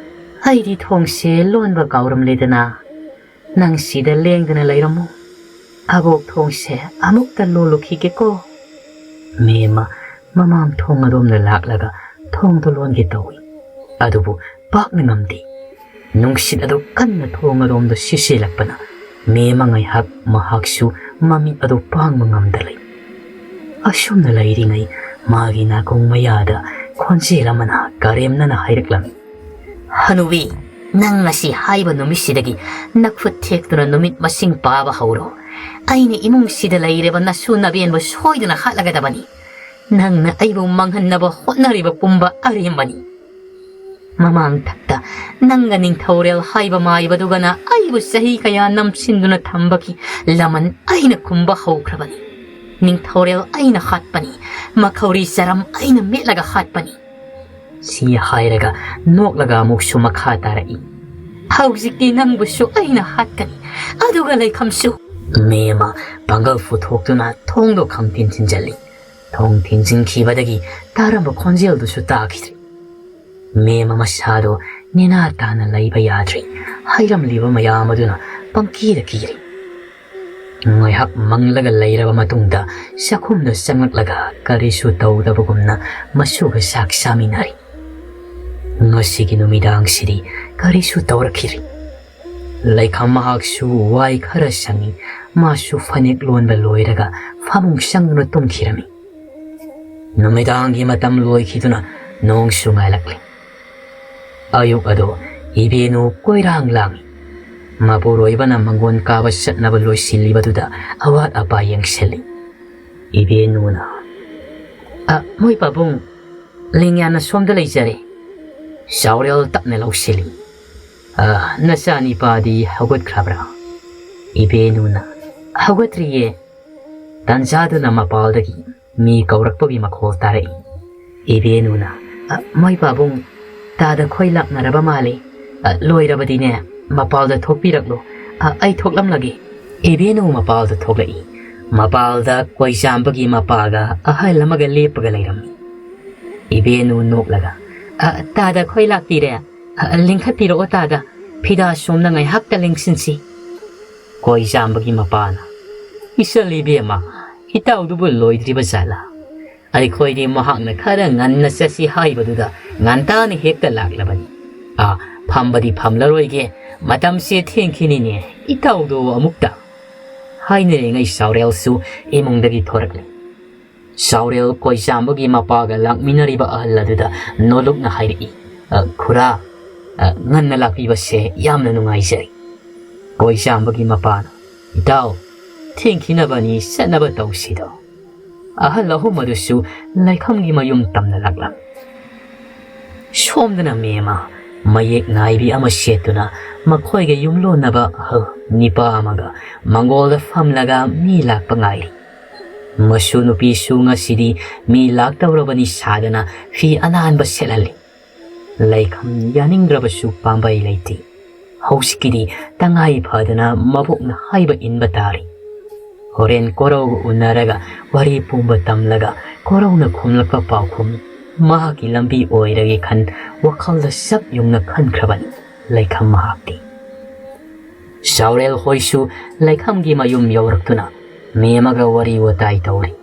ꯑꯩꯗꯤ ꯊꯣꯡꯁꯦ ꯂꯣꯟꯕ ꯀꯥꯎꯔꯝꯂꯦꯗꯅ꯫ ꯅꯪ ꯁꯤꯗ ꯂꯦꯡꯗꯅ ꯂꯩꯔꯝꯃꯨ꯫ ꯑꯕꯣꯛ ꯊꯣꯡꯁꯦ ꯑꯃꯨꯛꯇ ꯂꯣꯜꯂꯨꯈꯤꯒꯦꯀꯣ꯫" ꯃꯦꯃ ꯃꯃꯥꯡ ꯊꯣꯡ ꯑꯗꯣꯝꯗ ꯂꯥꯛꯂꯒ ꯊꯣꯡꯗꯣ ꯂꯣꯟꯒꯦ ꯇꯧꯏ꯫ ꯑꯗꯨꯕꯨ ꯄꯥꯛꯅ ꯉꯝꯗꯦ꯫ ꯅꯨꯡꯁꯤꯠ ꯑꯗꯨ ꯀꯟꯅ ꯊꯣꯡ ꯑꯗꯣꯝꯗ ꯁꯤꯠꯆꯤꯜꯂꯛꯄꯅ ꯃꯦꯃ ꯉꯥꯏꯍꯥꯛ ꯃꯍꯥꯛꯁꯨ ꯃꯃꯤꯠ ꯑꯗꯨ ꯄꯥꯡꯕ ꯉꯝꯗ ꯂꯩ꯫ ꯑꯁꯨꯝꯅ ꯂꯩꯔꯤꯉꯩ ꯃꯥꯒꯤ ꯅꯥꯀꯣꯡ ꯃꯌꯥꯗ ꯈꯣꯟꯖꯦꯜ ꯑꯃꯅ ꯀꯔꯦꯝꯅꯅ ꯍꯥꯏꯔꯛꯂꯝꯃꯤ, "ꯍꯅꯨꯕꯤ, ꯅꯪ ꯉꯁꯤ ꯍꯥꯏꯕ ꯅꯨꯃꯤꯠꯁꯤꯗꯒꯤ ꯅꯈꯨꯠ ꯊꯦꯛꯇꯨꯅ ꯅꯨꯃꯤꯠ ꯃꯁꯤꯡ ꯄꯥꯕ ꯍꯧꯔꯣ꯫ ꯑꯩꯅ ꯏꯃꯨꯡꯁꯤꯗ ꯂꯩꯔꯤꯕ ꯅꯁꯨ ꯅꯕꯦꯟꯕꯨ ꯁꯣꯏꯗꯅ ꯍꯥꯠꯂꯒꯗꯕꯅꯤ꯫ ꯅꯪꯅ ꯑꯩꯕꯨ ꯃꯥꯡꯍꯟꯅꯕ ꯍꯣꯠꯅꯔꯤꯕ ꯄꯨꯝꯕ ꯑꯔꯦꯝꯕꯅꯤ꯫ ꯃꯃꯥꯡꯊꯛꯇ ꯅꯪꯒ ꯅꯤꯡꯊꯧꯔꯦꯜ ꯍꯥꯏꯕ ꯃꯥꯏꯕꯗꯨꯒꯅ ꯑꯩꯕꯨ ꯆꯍꯤ ꯀꯌꯥ ꯅꯝꯁꯤꯟꯗꯨꯅ ꯊꯝꯕꯒꯤ ꯂꯃꯟ ꯑꯩꯅ ꯈꯨꯝꯕ ꯍꯧꯈ꯭ꯔꯕꯅꯤ꯫ ꯅꯤꯡꯊꯧꯔꯦꯜ ꯑꯩꯅ ꯍꯥꯠꯄꯅꯤ, ꯃꯈꯧꯔꯤ ꯆꯔꯝ ꯑꯩꯅ ꯃꯦꯠꯂꯒ ꯍꯥꯠꯄꯅꯤ꯫" ꯁꯤ ꯍꯥꯏꯔꯒ ꯅꯣꯛꯂꯒ ꯑꯃꯨꯛꯁꯨ ꯃꯈꯥ ꯇꯥꯔꯛꯏ, "ꯍꯧꯖꯤꯛꯇꯤ ꯅꯪꯕꯨꯁꯨ ꯑꯩꯅ ꯍꯥꯠꯀꯅꯤ, ꯑꯗꯨꯒ ꯂꯩꯈꯝꯁꯨ꯫" ꯃꯦꯃ ꯄꯥꯡꯒꯜ ꯄꯨꯊꯣꯛꯇꯨꯅ ꯊꯣꯡꯗꯣ ꯈꯪꯊꯤꯟ ꯊꯤꯟꯖꯤꯜꯂꯤ꯫ ꯊꯣꯡ ꯊꯤꯟꯖꯤꯟꯈꯤꯕꯗꯒꯤ ꯇꯥꯔꯝꯕ ꯈꯣꯟꯖꯦꯜꯗꯨꯁꯨ ꯇꯥꯈꯤꯗ꯭ꯔꯦ꯫ ꯃꯦꯃ ꯃꯁꯥꯗꯣ ꯅꯦꯅꯥ ꯇꯥꯅ ꯂꯩꯕ ꯌꯥꯗ꯭ꯔꯦ꯫ ꯍꯥꯏꯔꯝꯂꯤꯕ ꯃꯌꯥꯝ ꯑꯗꯨꯅ ꯄꯪꯀꯤꯗ ꯀꯤꯔꯦ꯫ ꯉꯥꯏꯍꯥꯛ ꯃꯪꯂꯒ ꯂꯩꯔꯕ ꯃꯇꯨꯡꯗ ꯆꯥꯛꯈꯨꯝꯗ ꯆꯪꯂꯛꯂꯒ ꯀꯔꯤꯁꯨ ꯇꯧꯗꯕꯒꯨꯝꯅ ꯃꯁꯨꯒ ꯆꯥꯛ ꯆꯥꯃꯤꯟꯅꯔꯤ꯫ ꯉꯁꯤꯒꯤ ꯅꯨꯃꯤꯗꯥꯡꯁꯤꯗꯤ ꯀꯔꯤꯁꯨ ꯇꯧꯔꯛꯈꯤꯗ꯭ꯔꯦ꯫ ꯂꯩꯈꯥꯝ ꯃꯍꯥꯛꯁꯨ ꯋꯥꯏ ꯈꯔ ꯁꯪꯉꯤ꯫ ꯃꯥꯁꯨ ꯐꯅꯦꯛ ꯂꯣꯟꯕ ꯂꯣꯏꯔꯒ ꯐꯃꯨꯡ ꯆꯪꯗꯨꯅ ꯇꯨꯝꯈꯤꯔꯝꯃꯤ꯫ ꯅꯨꯃꯤꯗꯥꯡꯒꯤ ꯃꯇꯝ ꯂꯣꯏꯈꯤꯗꯨꯅ ꯅꯣꯡꯁꯨ ꯉꯥꯏꯂꯛꯂꯦ꯫ ꯑꯌꯨꯛ ꯑꯗꯣ ꯏꯕꯦꯅꯨ ꯀꯣꯏꯔꯥꯡ ꯂꯥꯡꯏ꯫ ꯃꯄꯨꯔꯣꯏꯕꯅ ꯃꯪꯒꯣꯟ ꯀꯥꯕ ꯆꯠꯅꯕ ꯂꯣꯏꯁꯤꯜꯂꯤꯕꯗꯨꯗ ꯑꯋꯥꯠ ꯑꯄꯥ ꯌꯦꯡꯁꯤꯜꯂꯤ꯫ ꯏꯕꯦꯅꯨꯅ, "ꯑ, ꯃꯣꯏ ꯄꯥꯕꯨꯡ, ꯂꯦꯡꯌꯥꯟꯅ ꯁꯣꯝꯗ ꯂꯩꯖꯔꯦ꯫" ꯆꯥꯎꯔꯦꯜ ꯇꯞꯅ ꯂꯧꯁꯤꯜꯂꯤ꯫ "ꯑ, ꯅꯆꯥꯅꯤꯄꯥꯗꯤ ꯍꯧꯒꯠꯈ꯭ꯔꯕ꯭ꯔꯥ?" ꯏꯕꯦꯅꯨꯅ, "ꯍꯧꯒꯠꯇ꯭ꯔꯤꯌꯦ꯫" ꯇꯟꯖꯥꯗꯨꯅ ꯃꯄꯥꯜꯗꯒꯤ ꯃꯤ ꯀꯧꯔꯛꯄꯒꯤ ꯃꯈꯣꯜ ꯇꯥꯔꯛꯏ꯫ ꯏꯕꯦꯅꯨꯅ, "ꯑ, ꯃꯣꯏ ꯄꯥꯕꯨꯡ, ꯇꯥꯗ ꯈꯣꯏ ꯂꯥꯛꯅꯔꯕ ꯃꯥꯜꯂꯤ꯫ ꯑ, ꯂꯣꯏꯔꯕꯗꯤꯅꯦ, ꯃꯄꯥꯜꯗ ꯊꯣꯛꯄꯤꯔꯛꯂꯣ꯫ ꯑ, ꯑꯩ ꯊꯣꯛꯂꯝꯂꯒꯦ꯫" ꯏꯕꯦꯅꯨ ꯃꯄꯥꯜꯗ ꯊꯣꯛꯂꯛꯏ꯫ ꯃꯄꯥꯜꯗ ꯀꯣꯏꯖꯥꯝꯕꯒꯤ ꯃꯄꯥꯒ ꯑꯍꯜ ꯑꯃꯒ ꯂꯦꯞꯄꯒ ꯂꯩꯔꯝꯃꯤ꯫ ꯏꯕꯦꯅꯨ ꯅꯣꯛꯂꯒ, "ꯑ, ꯇꯥꯗ ꯈꯣꯏ ꯂꯥꯛꯄꯤꯔꯦ꯫ ꯑ, ꯂꯤꯡꯈꯠꯄꯤꯔꯛꯑꯣ ꯇꯥꯗ꯫ ꯐꯤꯗꯥ ꯁꯣꯝꯅ ꯉꯥꯏꯍꯥꯛꯇ ꯂꯦꯡꯁꯤꯟꯁꯤ꯫" ꯀꯣꯏꯖꯥꯝꯕꯒꯤ ꯃꯄꯥꯅ, "ꯏꯆꯜ ꯏꯕꯦꯝꯃ, ꯏꯇꯥꯎꯗꯨꯕꯨ ꯂꯣꯏꯗ꯭ꯔꯤꯕ ꯖꯥꯠꯂꯥ? ꯑꯩꯈꯣꯏꯗꯤ ꯃꯍꯥꯛꯅ ꯈꯔ ꯉꯟꯅ ꯆꯠꯁꯤ ꯍꯥꯏꯕꯗꯨꯗ ꯉꯟꯇꯥꯅ ꯍꯦꯛꯇ ꯂꯥꯛꯂꯕꯅꯤ꯫ ꯑꯥ, ꯐꯝꯕꯗꯤ ꯐꯝꯂꯔꯣꯏꯒꯦ, ꯃꯇꯝꯁꯦ ꯊꯦꯡꯈꯤꯅꯤꯅꯦ, ꯏꯇꯥꯎꯗꯣ ꯑꯃꯨꯛꯇ꯫" ꯍꯥꯏꯅꯔꯤꯉꯩ ꯆꯥꯎꯔꯦꯜꯁꯨ ꯏꯃꯨꯡꯗꯒꯤ ꯊꯣꯔꯛꯂꯤ꯫ ꯆꯥꯎꯔꯦꯜ ꯀꯣꯏꯖꯥꯝꯕꯒꯤ ꯃꯄꯥꯒ ꯂꯥꯛꯃꯤꯟꯅꯔꯤꯕ ꯑꯍꯜ ꯑꯗꯨꯗ ꯅꯣꯂꯨꯛꯅ ꯍꯥꯏꯔꯛꯏ, "ꯑ, ꯈꯨꯔꯥ, ꯑ, ꯉꯟꯅ ꯂꯥꯛꯄꯤꯕꯁꯦ ꯌꯥꯝꯅ ꯅꯨꯡꯉꯥꯏꯖꯔꯦ꯫" ꯀꯣꯏꯖꯥꯝꯕꯒꯤ ꯃꯄꯥꯅ, "ꯏꯇꯥꯎ, ꯊꯦꯡꯈꯤꯅꯕꯅꯤ, ꯆꯠꯅꯕ ꯇꯧꯁꯤꯗꯣ꯫" ꯑꯍꯜ ꯑꯍꯨꯝ ꯑꯗꯨꯁꯨ ꯂꯩꯈꯝꯒꯤ ꯃꯌꯨꯝ ꯇꯝꯅ ꯂꯥꯛꯂꯝꯃꯤ꯫ ꯁꯣꯝꯗꯅ ꯃꯦꯝꯃ ꯃꯌꯦꯛ ꯅꯥꯏꯕꯤ ꯑꯃ ꯁꯦꯠꯇꯨꯅ ꯃꯈꯣꯏꯒ ꯌꯨꯝꯂꯣꯟꯅꯕ ꯑꯍꯜ ꯅꯤꯄꯥ ꯑꯃꯒ ꯃꯪꯒꯣꯜꯗ ꯐꯝꯂꯒ ꯃꯤ ꯂꯥꯛꯄ ꯉꯥꯏꯔꯤ꯫ ꯃꯁꯨ ꯅꯨꯄꯤꯁꯨ ꯉꯁꯤꯗꯤ ꯃꯤ ꯂꯥꯛꯇꯧꯔꯕꯅꯤ ꯁꯥꯗꯅ ꯐꯤ ꯑꯅꯥꯟꯕ ꯁꯦꯠꯍꯜꯂꯤ꯫ ꯂꯩꯈꯝ ꯌꯥꯅꯤꯡꯗ꯭ꯔꯕꯁꯨ ꯄꯥꯝꯕꯩ ꯂꯩꯇꯦ꯫ ꯍꯧꯖꯤꯛꯀꯤꯗꯤ ꯇꯉꯥꯏ ꯐꯗꯅ ꯃꯕꯣꯛꯅ ꯍꯥꯏꯕ ꯏꯟꯕ ꯇꯥꯔꯦ꯫ ꯍꯣꯔꯦꯟ ꯀꯣꯔꯧꯒ ꯎꯅꯔꯒ ꯋꯥꯔꯤ ꯄꯨꯝꯕ ꯇꯝꯂꯒ ꯀꯣꯔꯧꯅ ꯈꯨꯝꯂꯛꯄ ꯄꯥꯎꯈꯨꯝ ꯃꯍꯥꯛꯀꯤ ꯂꯝꯕꯤ ꯑꯣꯏꯔꯒꯦ ꯈꯟ ꯋꯥꯈꯜꯗ ꯆꯞ ꯌꯨꯡꯅ ꯈꯟꯈ꯭ꯔꯕꯅꯤ ꯂꯩꯈꯝ ꯃꯍꯥꯛꯇꯤ꯫ ꯆꯥꯎꯔꯦꯜ ꯍꯣꯏꯁꯨ ꯂꯩꯈꯝꯒꯤ ꯃꯌꯨꯝ ꯌꯧꯔꯛꯇꯨꯅ ꯃꯦꯝꯃꯒ ꯋꯥꯔꯤ ꯋꯥꯇꯥꯏ ꯇꯧꯔꯤ꯫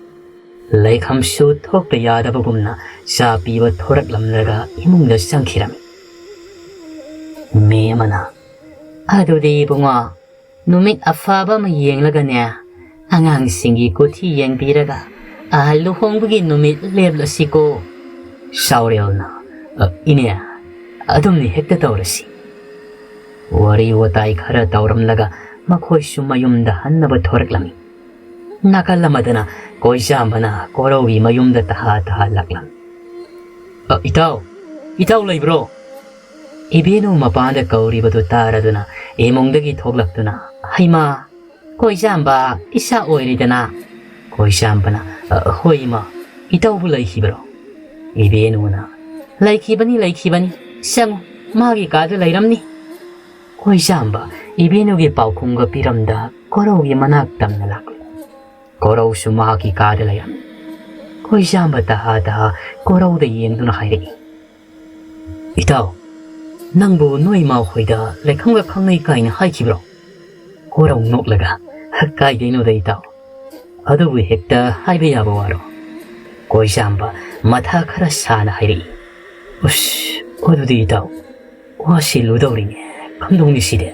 ꯂꯩꯈꯝꯁꯨ ꯊꯣꯛꯇ ꯌꯥꯗꯕꯒꯨꯝꯅ ꯆꯥ ꯄꯤꯕ ꯊꯣꯔꯛꯂꯝꯂꯒ ꯏꯃꯨꯡꯗ ꯆꯪꯈꯤꯔꯝꯃꯤ꯫ ꯃꯦꯝꯃꯅ, "ꯑꯗꯨꯗꯤ ꯏꯕꯨꯡꯉꯣ, ꯅꯨꯃꯤꯠ ꯑꯐꯕ ꯑꯃ ꯌꯦꯡꯂꯒꯅꯦ, ꯑꯉꯥꯡꯁꯤꯡꯒꯤ ꯀꯨꯊꯤ ꯌꯦꯡꯕꯤꯔꯒ, ꯑ, ꯂꯨꯍꯣꯡꯕꯒꯤ ꯅꯨꯃꯤꯠ ꯂꯦꯞꯂꯁꯤꯀꯣ꯫ ꯁꯥꯎꯔꯦꯜꯅ, "ꯑ, ꯏꯅꯦ, ꯑꯗꯨꯝꯅꯤ ꯍꯦꯛꯇ ꯇꯧꯔꯁꯤ"꯫ ꯋꯥꯔꯤ ꯋꯥꯇꯥꯏ ꯈꯔ ꯇꯧꯔꯝꯂꯒ ꯃꯈꯣꯏꯁꯨ ꯃꯌꯨꯝꯗ ꯍꯟꯅꯕ ꯊꯣꯔꯛꯂꯝꯃꯤ꯫ ꯅꯥꯀꯜ ꯑꯃꯗꯅ ꯀꯣꯏꯖꯥꯝꯕꯅ ꯀꯣꯔꯧꯒꯤ ꯃꯌꯨꯝꯗ ꯇꯍꯥ ꯇꯍꯥ ꯂꯥꯛꯂꯝꯃꯤ꯫ "ꯑ, ꯏꯇꯥꯎ, ꯏꯇꯥꯎ ꯂꯩꯕ꯭ꯔꯣ?" ꯏꯕꯦꯅꯨ ꯃꯄꯥꯟꯗ ꯀꯧꯔꯤꯕꯗꯨ ꯇꯥꯔꯗꯨꯅ ꯏꯃꯨꯡꯗꯒꯤ ꯊꯣꯛꯂꯛꯇꯨꯅ, "ꯍꯩꯃꯥ, ꯀꯣꯏꯖꯥꯝꯕ ꯏꯁꯥ ꯑꯣꯏꯔꯤꯗꯅ?" ꯀꯣꯏꯖꯥꯝꯕꯅ, "ꯑ, ꯍꯣꯏ ꯏꯃꯥ, ꯏꯇꯥꯎꯕꯨ ꯂꯩꯈꯤꯕ꯭ꯔꯣ?" ꯏꯕꯦꯅꯨꯅ, "ꯂꯩꯈꯤꯕꯅꯤ, ꯂꯩꯈꯤꯕꯅꯤ꯫ ꯆꯪꯉꯨ, ꯃꯥꯒꯤ ꯀꯥꯗ ꯂꯩꯔꯝꯅꯤ"꯫ ꯀꯣꯏꯖꯥꯝꯕ ꯏꯕꯦꯅꯨꯒꯤ ꯄꯥꯎꯈꯨꯝꯒ ꯄꯤꯔꯝꯗ ꯀꯣꯔꯧꯒꯤ ꯃꯅꯥꯛ ꯇꯝꯅ ꯂꯥꯛꯂꯦ꯫ ꯀꯣꯔꯧꯁꯨ ꯃꯍꯥꯛꯀꯤ ꯀꯥꯗ ꯂꯩꯔꯝꯃꯤ꯫ ꯀꯣꯏꯖꯥꯝꯕ ꯇꯍꯥ ꯇꯍꯥ ꯀꯣꯔꯧꯗ ꯌꯦꯡꯗꯨꯅ ꯍꯥꯏꯔꯛꯏ, "ꯏꯇꯥꯎ, ꯅꯪꯕꯨ ꯅꯣꯏ ꯏꯃꯥ ꯍꯣꯏꯗ ꯂꯩꯈꯝꯒ ꯈꯪꯅꯩ ꯀꯥꯏꯅ ꯍꯥꯏꯈꯤꯕ꯭ꯔꯣ?" ꯀꯣꯔꯧ ꯅꯣꯛꯂꯒ, "ꯀꯥꯏꯗꯩꯅꯣꯗ ꯏꯇꯥꯎ, ꯑꯗꯨꯕꯨ ꯍꯦꯛꯇ ꯍꯥꯏꯕ ꯌꯥꯕ ꯋꯥꯔꯣ?" ꯀꯣꯏꯖꯥꯝꯕ ꯃꯊꯥ ꯈꯔ ꯁꯥꯅ ꯍꯥꯏꯔꯛꯏ, "ꯎꯁ, ꯑꯗꯨꯗꯤ ꯏꯇꯥꯎ, ꯋꯥꯁꯤ ꯂꯨꯗꯧꯔꯤꯅꯦ, ꯈꯪꯗꯧꯅꯤ ꯁꯤꯗꯤ"꯫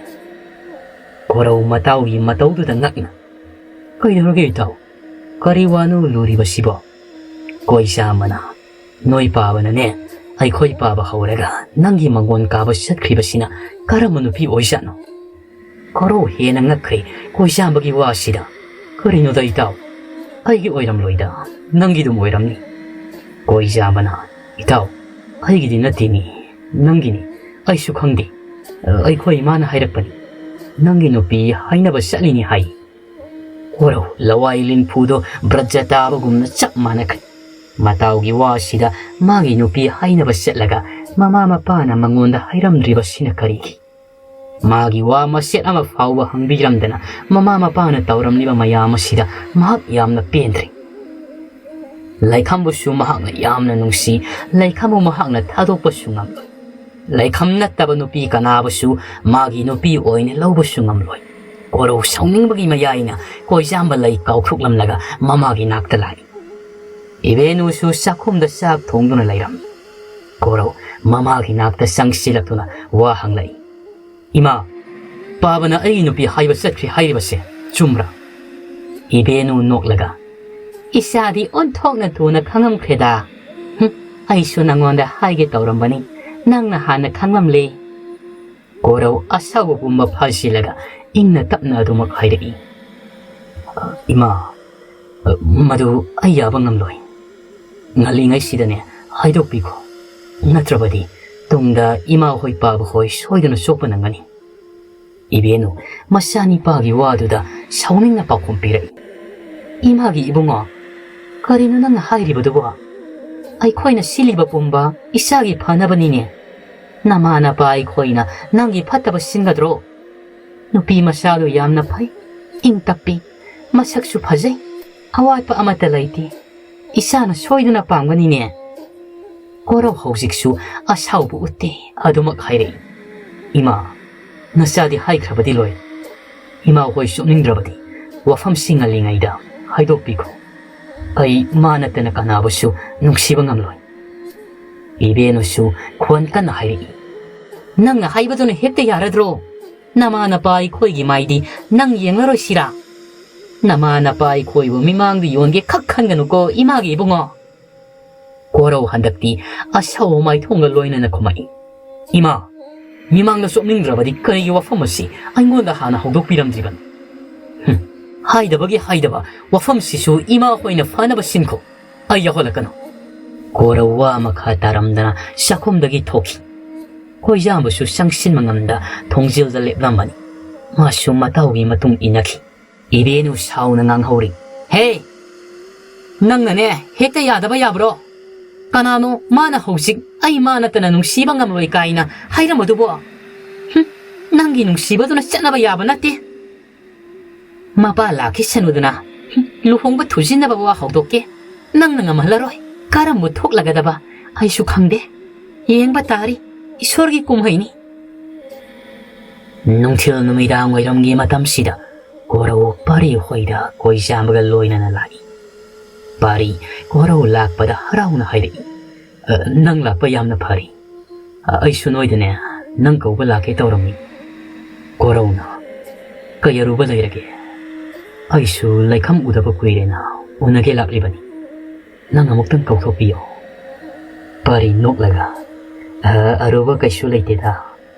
ꯀꯣꯔꯧ ꯃꯇꯥꯎꯒꯤ ꯃꯇꯧꯗꯨꯗ ꯉꯛꯅ, "ꯀꯩꯗꯧꯔꯒꯦ ꯏꯇꯥꯎ? ꯀꯔꯤ ꯋꯥꯅꯣ ꯂꯨꯔꯤꯕꯁꯤꯕꯣ?" ꯀꯣꯏꯖꯥꯝꯕꯅ, "ꯅꯣꯏ ꯄꯥꯕꯅꯅꯦ, ꯑꯩꯈꯣꯏ ꯄꯥꯕ ꯍꯧꯔꯒ ꯅꯪꯒꯤ ꯃꯉꯣꯟ ꯀꯥꯕ ꯆꯠꯈ꯭ꯔꯤꯕꯁꯤꯅ ꯀꯔꯝꯕ ꯅꯨꯄꯤ ꯑꯣꯏꯖꯥꯠꯅꯣ?" ꯀꯣꯔꯧ ꯍꯦꯟꯅ ꯉꯛꯈ꯭ꯔꯦ ꯀꯣꯏꯖꯥꯝꯕꯒꯤ ꯋꯥꯁꯤꯗ꯫ "ꯀꯔꯤꯅꯣꯗ ꯏꯇꯥꯎ? ꯑꯩꯒꯤ ꯑꯣꯏꯔꯝꯂꯣꯏꯗ, ꯅꯪꯒꯤꯗꯨꯝ ꯑꯣꯏꯔꯝꯅꯤ"꯫ ꯀꯣꯏꯖꯥꯝꯕꯅ, "ꯏꯇꯥꯎ, ꯑꯩꯒꯤꯗꯤ ꯅꯠꯇꯦꯅꯤ, ꯅꯪꯒꯤꯅꯤ꯫ ꯑꯩꯁꯨ ꯈꯪꯗꯦ꯫ ꯑꯩꯈꯣꯏ ꯏꯃꯥꯅ ꯍꯥꯏꯔꯛꯄꯅꯤ꯫ ꯅꯪꯒꯤ ꯅꯨꯄꯤ ꯍꯥꯏꯅꯕ ꯆꯠꯂꯤꯅꯤ ꯍꯥꯏ"꯫ ꯀꯣꯔꯧ ꯂꯋꯥꯏ ꯂꯤꯟꯐꯨꯗꯣ ꯕ꯭ꯔꯖ ꯇꯥꯕꯒꯨꯝꯅ ꯆꯞ ꯃꯥꯟꯅꯈ꯭ꯔꯦ꯫ ꯃꯇꯥꯎꯒꯤ ꯋꯥꯁꯤꯗ ꯃꯥꯒꯤ ꯅꯨꯄꯤ ꯍꯥꯏꯅꯕ ꯆꯠꯂꯒ ꯃꯃꯥ ꯃꯄꯥꯅ ꯃꯉꯣꯟꯗ ꯍꯥꯏꯔꯝꯗ꯭ꯔꯤꯕꯁꯤꯅ ꯀꯔꯤꯒꯤ? ꯃꯥꯒꯤ ꯋꯥ ꯃꯆꯦꯠ ꯑꯃ ꯐꯥꯎꯕ ꯍꯪꯕꯤꯔꯝꯗꯅ ꯃꯃꯥ ꯃꯄꯥꯅ ꯇꯧꯔꯝꯂꯤꯕ ꯃꯌꯥꯝ ꯑꯁꯤꯗ ꯃꯍꯥꯛ ꯌꯥꯝꯅ ꯄꯦꯟꯗ꯭ꯔꯦ꯫ ꯂꯩꯈꯝꯕꯨꯁꯨ ꯃꯍꯥꯛꯅ ꯌꯥꯝꯅ ꯅꯨꯡꯁꯤ, ꯂꯩꯈꯝꯕꯨ ꯃꯍꯥꯛꯅ ꯊꯥꯗꯣꯛꯄꯁꯨ ꯉꯝꯂꯣꯏ꯫ ꯂꯩꯈꯝ ꯅꯠꯇꯕ ꯅꯨꯄꯤ ꯀꯅꯥꯕꯨꯁꯨ ꯃꯥꯒꯤ ꯅꯨꯄꯤ ꯑꯣꯏꯅ ꯂꯧꯕꯁꯨ ꯉꯝꯂꯣꯏ꯫ ꯀꯣꯔꯧ ꯁꯥꯎꯅꯤꯡꯕꯒꯤ ꯃꯌꯥꯏꯅ ꯀꯣꯏꯖꯥꯝꯕ ꯂꯩ ꯀꯥꯎꯊꯣꯛꯂꯝꯂꯒ ꯃꯃꯥꯒꯤ ꯅꯥꯛꯇ ꯂꯥꯛꯏ꯫ ꯏꯕꯦꯅꯨꯁꯨ ꯆꯥꯛꯈꯨꯝꯗ ꯆꯥꯛ ꯊꯣꯡꯗꯨꯅ ꯂꯩꯔꯝꯃꯤ꯫ ꯀꯣꯔꯧ ꯃꯃꯥꯒꯤ ꯅꯥꯛꯇ ꯆꯪꯁꯤꯜꯂꯛꯇꯨꯅ ꯋꯥ ꯍꯪꯂꯛꯏ, "ꯏꯃꯥ, ꯄꯥꯕꯅ ꯑꯩ ꯅꯨꯄꯤ ꯍꯥꯏꯕ ꯆꯠꯈ꯭ꯔꯦ ꯍꯥꯏꯔꯤꯕꯁꯦ ꯆꯨꯝꯕ꯭ꯔꯥ?" ꯏꯕꯦꯅꯨ ꯅꯣꯛꯂꯒ, "ꯏꯆꯥꯗꯤ ꯑꯣꯟꯊꯣꯛꯅ ꯊꯨꯅ ꯈꯪꯉꯝꯈ꯭ꯔꯦꯗ꯫ ꯍꯨꯝ, ꯑꯩꯁꯨ ꯅꯉꯣꯟꯗ ꯍꯥꯏꯒꯦ ꯇꯧꯔꯝꯕꯅꯤ, ꯅꯪꯅ ꯍꯥꯟꯅ ꯈꯪꯂꯝꯂꯦ꯫" ꯀꯣꯔꯧ ꯑꯁꯥꯎꯕ ꯄꯨꯝꯕ ꯐꯥꯖꯤꯜꯂꯒ ꯏꯪꯅ ꯇꯞꯅ ꯑꯗꯨꯃꯛ ꯍꯥꯏꯔꯛꯏ꯫ "ꯏꯃꯥ, ꯃꯗꯨ ꯑꯩ ꯌꯥꯕ ꯉꯝꯂꯣꯏ꯫ ꯉꯜꯂꯤꯉꯩꯁꯤꯗꯅꯦ ꯍꯥꯏꯗꯣꯛꯄꯤꯈꯣ꯫ ꯅꯠꯇ꯭ꯔꯕꯗꯤ ꯇꯨꯡꯗ ꯏꯃꯥ ꯍꯣꯏ ꯄꯥꯕ ꯍꯣꯏ ꯁꯣꯏꯗꯅ ꯆꯣꯞꯄ ꯅꯪꯒꯅꯤ꯫" ꯏꯕꯦꯅꯨ ꯃꯆꯥꯅꯤꯄꯥꯒꯤ ꯋꯥꯗꯨꯗ ꯁꯥꯎꯅꯤꯡꯅ ꯄꯥꯎꯈꯨꯝ ꯄꯤꯔꯛꯏ꯫ "ꯏꯃꯥꯒꯤ ꯏꯕꯨꯡꯉꯣ, ꯀꯔꯤꯅꯣ ꯅꯪꯅ ꯍꯥꯏꯔꯤꯕꯗꯨꯕꯣ? ꯑꯩꯈꯣꯏꯅ ꯁꯤꯜꯂꯤꯕ ꯄꯨꯝꯕ ꯏꯆꯥꯒꯤ ꯐꯅꯕꯅꯤꯅꯦ꯫ ꯅꯃꯥ ꯅꯄꯥ ꯑꯩꯈꯣꯏꯅ ꯅꯪꯒꯤ ꯐꯠꯇꯕ ꯁꯤꯟꯒꯗ꯭ꯔꯣ? ꯅꯨꯄꯤ ꯃꯆꯥꯗꯨ ꯌꯥꯝꯅ ꯐꯩ, ꯏꯪ ꯇꯞꯄꯤ, ꯃꯁꯛꯁꯨ ꯐꯖꯩ, ꯑꯋꯥꯠꯄ ꯑꯃꯠꯇ ꯂꯩꯇꯦ꯫ ꯏꯆꯥꯅ ꯁꯣꯏꯗꯅ ꯄꯥꯝꯒꯅꯤꯅꯦ꯫" ꯀꯣꯔꯧ ꯍꯧꯖꯤꯛꯁꯨ ꯑꯁꯥꯎꯕ ꯎꯠꯇꯦ, ꯑꯗꯨꯃꯛ ꯍꯥꯏꯔꯛꯏ꯫ "ꯏꯃꯥ, ꯅꯆꯥꯗꯤ ꯍꯥꯏꯈ꯭ꯔꯕꯗꯤ ꯂꯣꯏ꯫ ꯏꯃꯥ ꯍꯣꯏ ꯆꯣꯞꯅꯤꯡꯗ꯭ꯔꯕꯗꯤ ꯋꯥꯐꯝꯁꯤ ꯉꯜꯂꯤꯉꯩꯗ ꯍꯥꯏꯗꯣꯛꯄꯤꯈꯣ꯫ ꯑꯩ ꯃꯥ ꯅꯠꯇꯅ ꯀꯅꯥꯕꯨꯁꯨ ꯅꯨꯡꯁꯤꯕ ꯉꯝꯂꯣꯏ꯫" ꯏꯕꯦꯅꯨꯁꯨ ꯈꯣꯟ ꯀꯟꯅ ꯍꯥꯏꯔꯛꯏ꯫ "ꯅꯪꯅ ꯍꯥꯏꯕꯗꯨꯅ ꯍꯦꯛꯇ ꯌꯥꯔꯗ꯭ꯔꯣ? ꯅꯃꯥ ꯅꯄꯥ ꯑꯩꯈꯣꯏꯒꯤ ꯃꯥꯏꯗꯤ ꯅꯪ ꯌꯦꯡꯂꯔꯣꯏꯁꯤꯔꯥ? ꯅꯃꯥ ꯅꯄꯥ ꯑꯩꯈꯣꯏꯕꯨ ꯃꯤꯃꯥꯡꯗ ꯌꯣꯟꯒꯦ ꯈꯛ ꯈꯟꯒꯅꯨꯀꯣ, ꯏꯃꯥꯒꯤ ꯏꯕꯨꯡꯉꯣ꯫" ꯀꯣꯔꯧ ꯍꯟꯗꯛꯇꯤ ꯑꯁꯥꯎꯕ ꯃꯥꯏꯊꯣꯡꯒ ꯂꯣꯏꯅꯅ ꯈꯨꯝꯃꯛꯏ꯫ "ꯏꯃꯥ, ꯃꯤꯃꯥꯡꯗ ꯆꯣꯞꯅꯤꯡꯗ꯭ꯔꯕꯗꯤ ꯀꯔꯤꯒꯤ ꯋꯥꯐꯝ ꯑꯁꯤ ꯑꯩꯉꯣꯟꯗ ꯍꯥꯟꯅ ꯍꯧꯗꯣꯛꯄꯤꯔꯝꯗ꯭ꯔꯤꯕꯅꯣ? ꯍꯨꯝ, ꯍꯥꯏꯗꯕꯒꯤ ꯍꯥꯏꯗꯕ, ꯋꯥꯐꯝꯁꯤꯁꯨ ꯏꯃꯥ ꯍꯣꯏꯅ ꯐꯅꯕ ꯁꯤꯟꯈꯣ, ꯑꯩ ꯌꯥꯎꯍꯜꯂꯛꯀꯅꯨ꯫" ꯀꯣꯔꯧ ꯋꯥ ꯃꯈꯥ ꯇꯥꯔꯝꯗꯅ ꯆꯥꯛꯈꯨꯝꯗꯒꯤ ꯊꯣꯛꯈꯤ꯫ ꯀꯣꯏꯖꯥꯝꯕꯁꯨ ꯆꯪꯁꯤꯟꯕ ꯉꯝꯗ ꯊꯣꯡꯖꯤꯜꯗ ꯂꯦꯞꯂꯝꯕꯅꯤ꯫ ꯃꯥꯁꯨ ꯃꯇꯥꯎꯒꯤ ꯃꯇꯨꯡ ꯏꯟꯅꯈꯤ꯫ ꯏꯕꯦꯅꯨ ꯁꯥꯎꯅ ꯉꯥꯡꯍꯧꯔꯤ꯫ "ꯍꯦ! ꯅꯪꯅꯅꯦ ꯍꯦꯛꯇ ꯌꯥꯗꯕ ꯌꯥꯕ꯭ꯔꯣ? ꯀꯅꯥꯅꯣ ꯃꯥꯅ ꯍꯧꯖꯤꯛ ꯑꯩ ꯃꯥ ꯅꯠꯇꯅ ꯅꯨꯡꯁꯤꯕ ꯉꯝꯂꯣꯏ ꯀꯥꯏꯅ ꯍꯥꯏꯔꯝꯕꯗꯨꯕꯣ? ꯍꯨꯝ, ꯅꯪꯒꯤ ꯅꯨꯡꯁꯤꯕꯗꯨꯅ ꯆꯠꯅꯕ ꯌꯥꯕ ꯅꯠꯇꯦ꯫ ꯃꯄꯥ ꯂꯥꯛꯈꯤꯁꯅꯨꯗꯅ, ꯍꯨꯝ, ꯂꯨꯍꯣꯡꯕ ꯊꯨꯖꯤꯟꯅꯕ ꯋꯥ ꯍꯧꯗꯣꯛꯀꯦ꯫ ꯅꯪꯅ ꯉꯝꯍꯜꯂꯔꯣꯏ꯫ ꯀꯔꯝꯕ ꯊꯣꯛꯂꯒꯗꯕ ꯑꯩꯁꯨ ꯈꯪꯗꯦ꯫ ꯌꯦꯡꯕ ꯇꯥꯔꯤ, ꯏꯁꯣꯔꯒꯤ ꯀꯨꯝꯍꯩꯅꯤ꯫" ꯅꯨꯡꯊꯤꯜ ꯅꯨꯃꯤꯗꯥꯡ ꯋꯥꯏꯔꯝꯒꯤ ꯃꯇꯝꯁꯤꯗ ꯀꯣꯔꯧ ꯄꯥꯔꯤ ꯍꯣꯏꯗ ꯀꯣꯏꯖꯥꯝꯕꯒ ꯂꯣꯏꯅꯅ ꯂꯥꯛꯏ꯫ ꯄꯥꯔꯤ ꯀꯣꯔꯧ ꯂꯥꯛꯄꯗ ꯍꯔꯥꯎꯅ ꯍꯥꯏꯔꯛꯏ, "ꯑ, ꯅꯪ ꯂꯥꯛꯄ ꯌꯥꯝꯅ ꯐꯔꯦ꯫ ꯑ, ꯑꯩꯁꯨ ꯅꯣꯏꯗꯅꯦ ꯅꯪ ꯀꯧꯕ ꯂꯥꯛꯀꯦ ꯇꯧꯔꯝꯃꯤ꯫" ꯀꯣꯔꯧꯅ, "ꯀꯩ ꯑꯔꯨꯕ ꯂꯩꯔꯒꯦ? ꯑꯩꯁꯨ ꯂꯩꯈꯝ ꯎꯗꯕ ꯀꯨꯏꯔꯦꯅ ꯎꯅꯒꯦ ꯂꯥꯛꯂꯤꯕꯅꯤ꯫ ꯅꯪ ꯑꯃꯨꯛꯇꯪ ꯀꯧꯊꯣꯛꯄꯤꯌꯣ꯫" ꯄꯥꯔꯤ ꯅꯣꯛꯂꯒ, "ꯑ, ꯑꯔꯨꯕ ꯀꯩꯁꯨ ꯂꯩꯇꯦꯗ꯫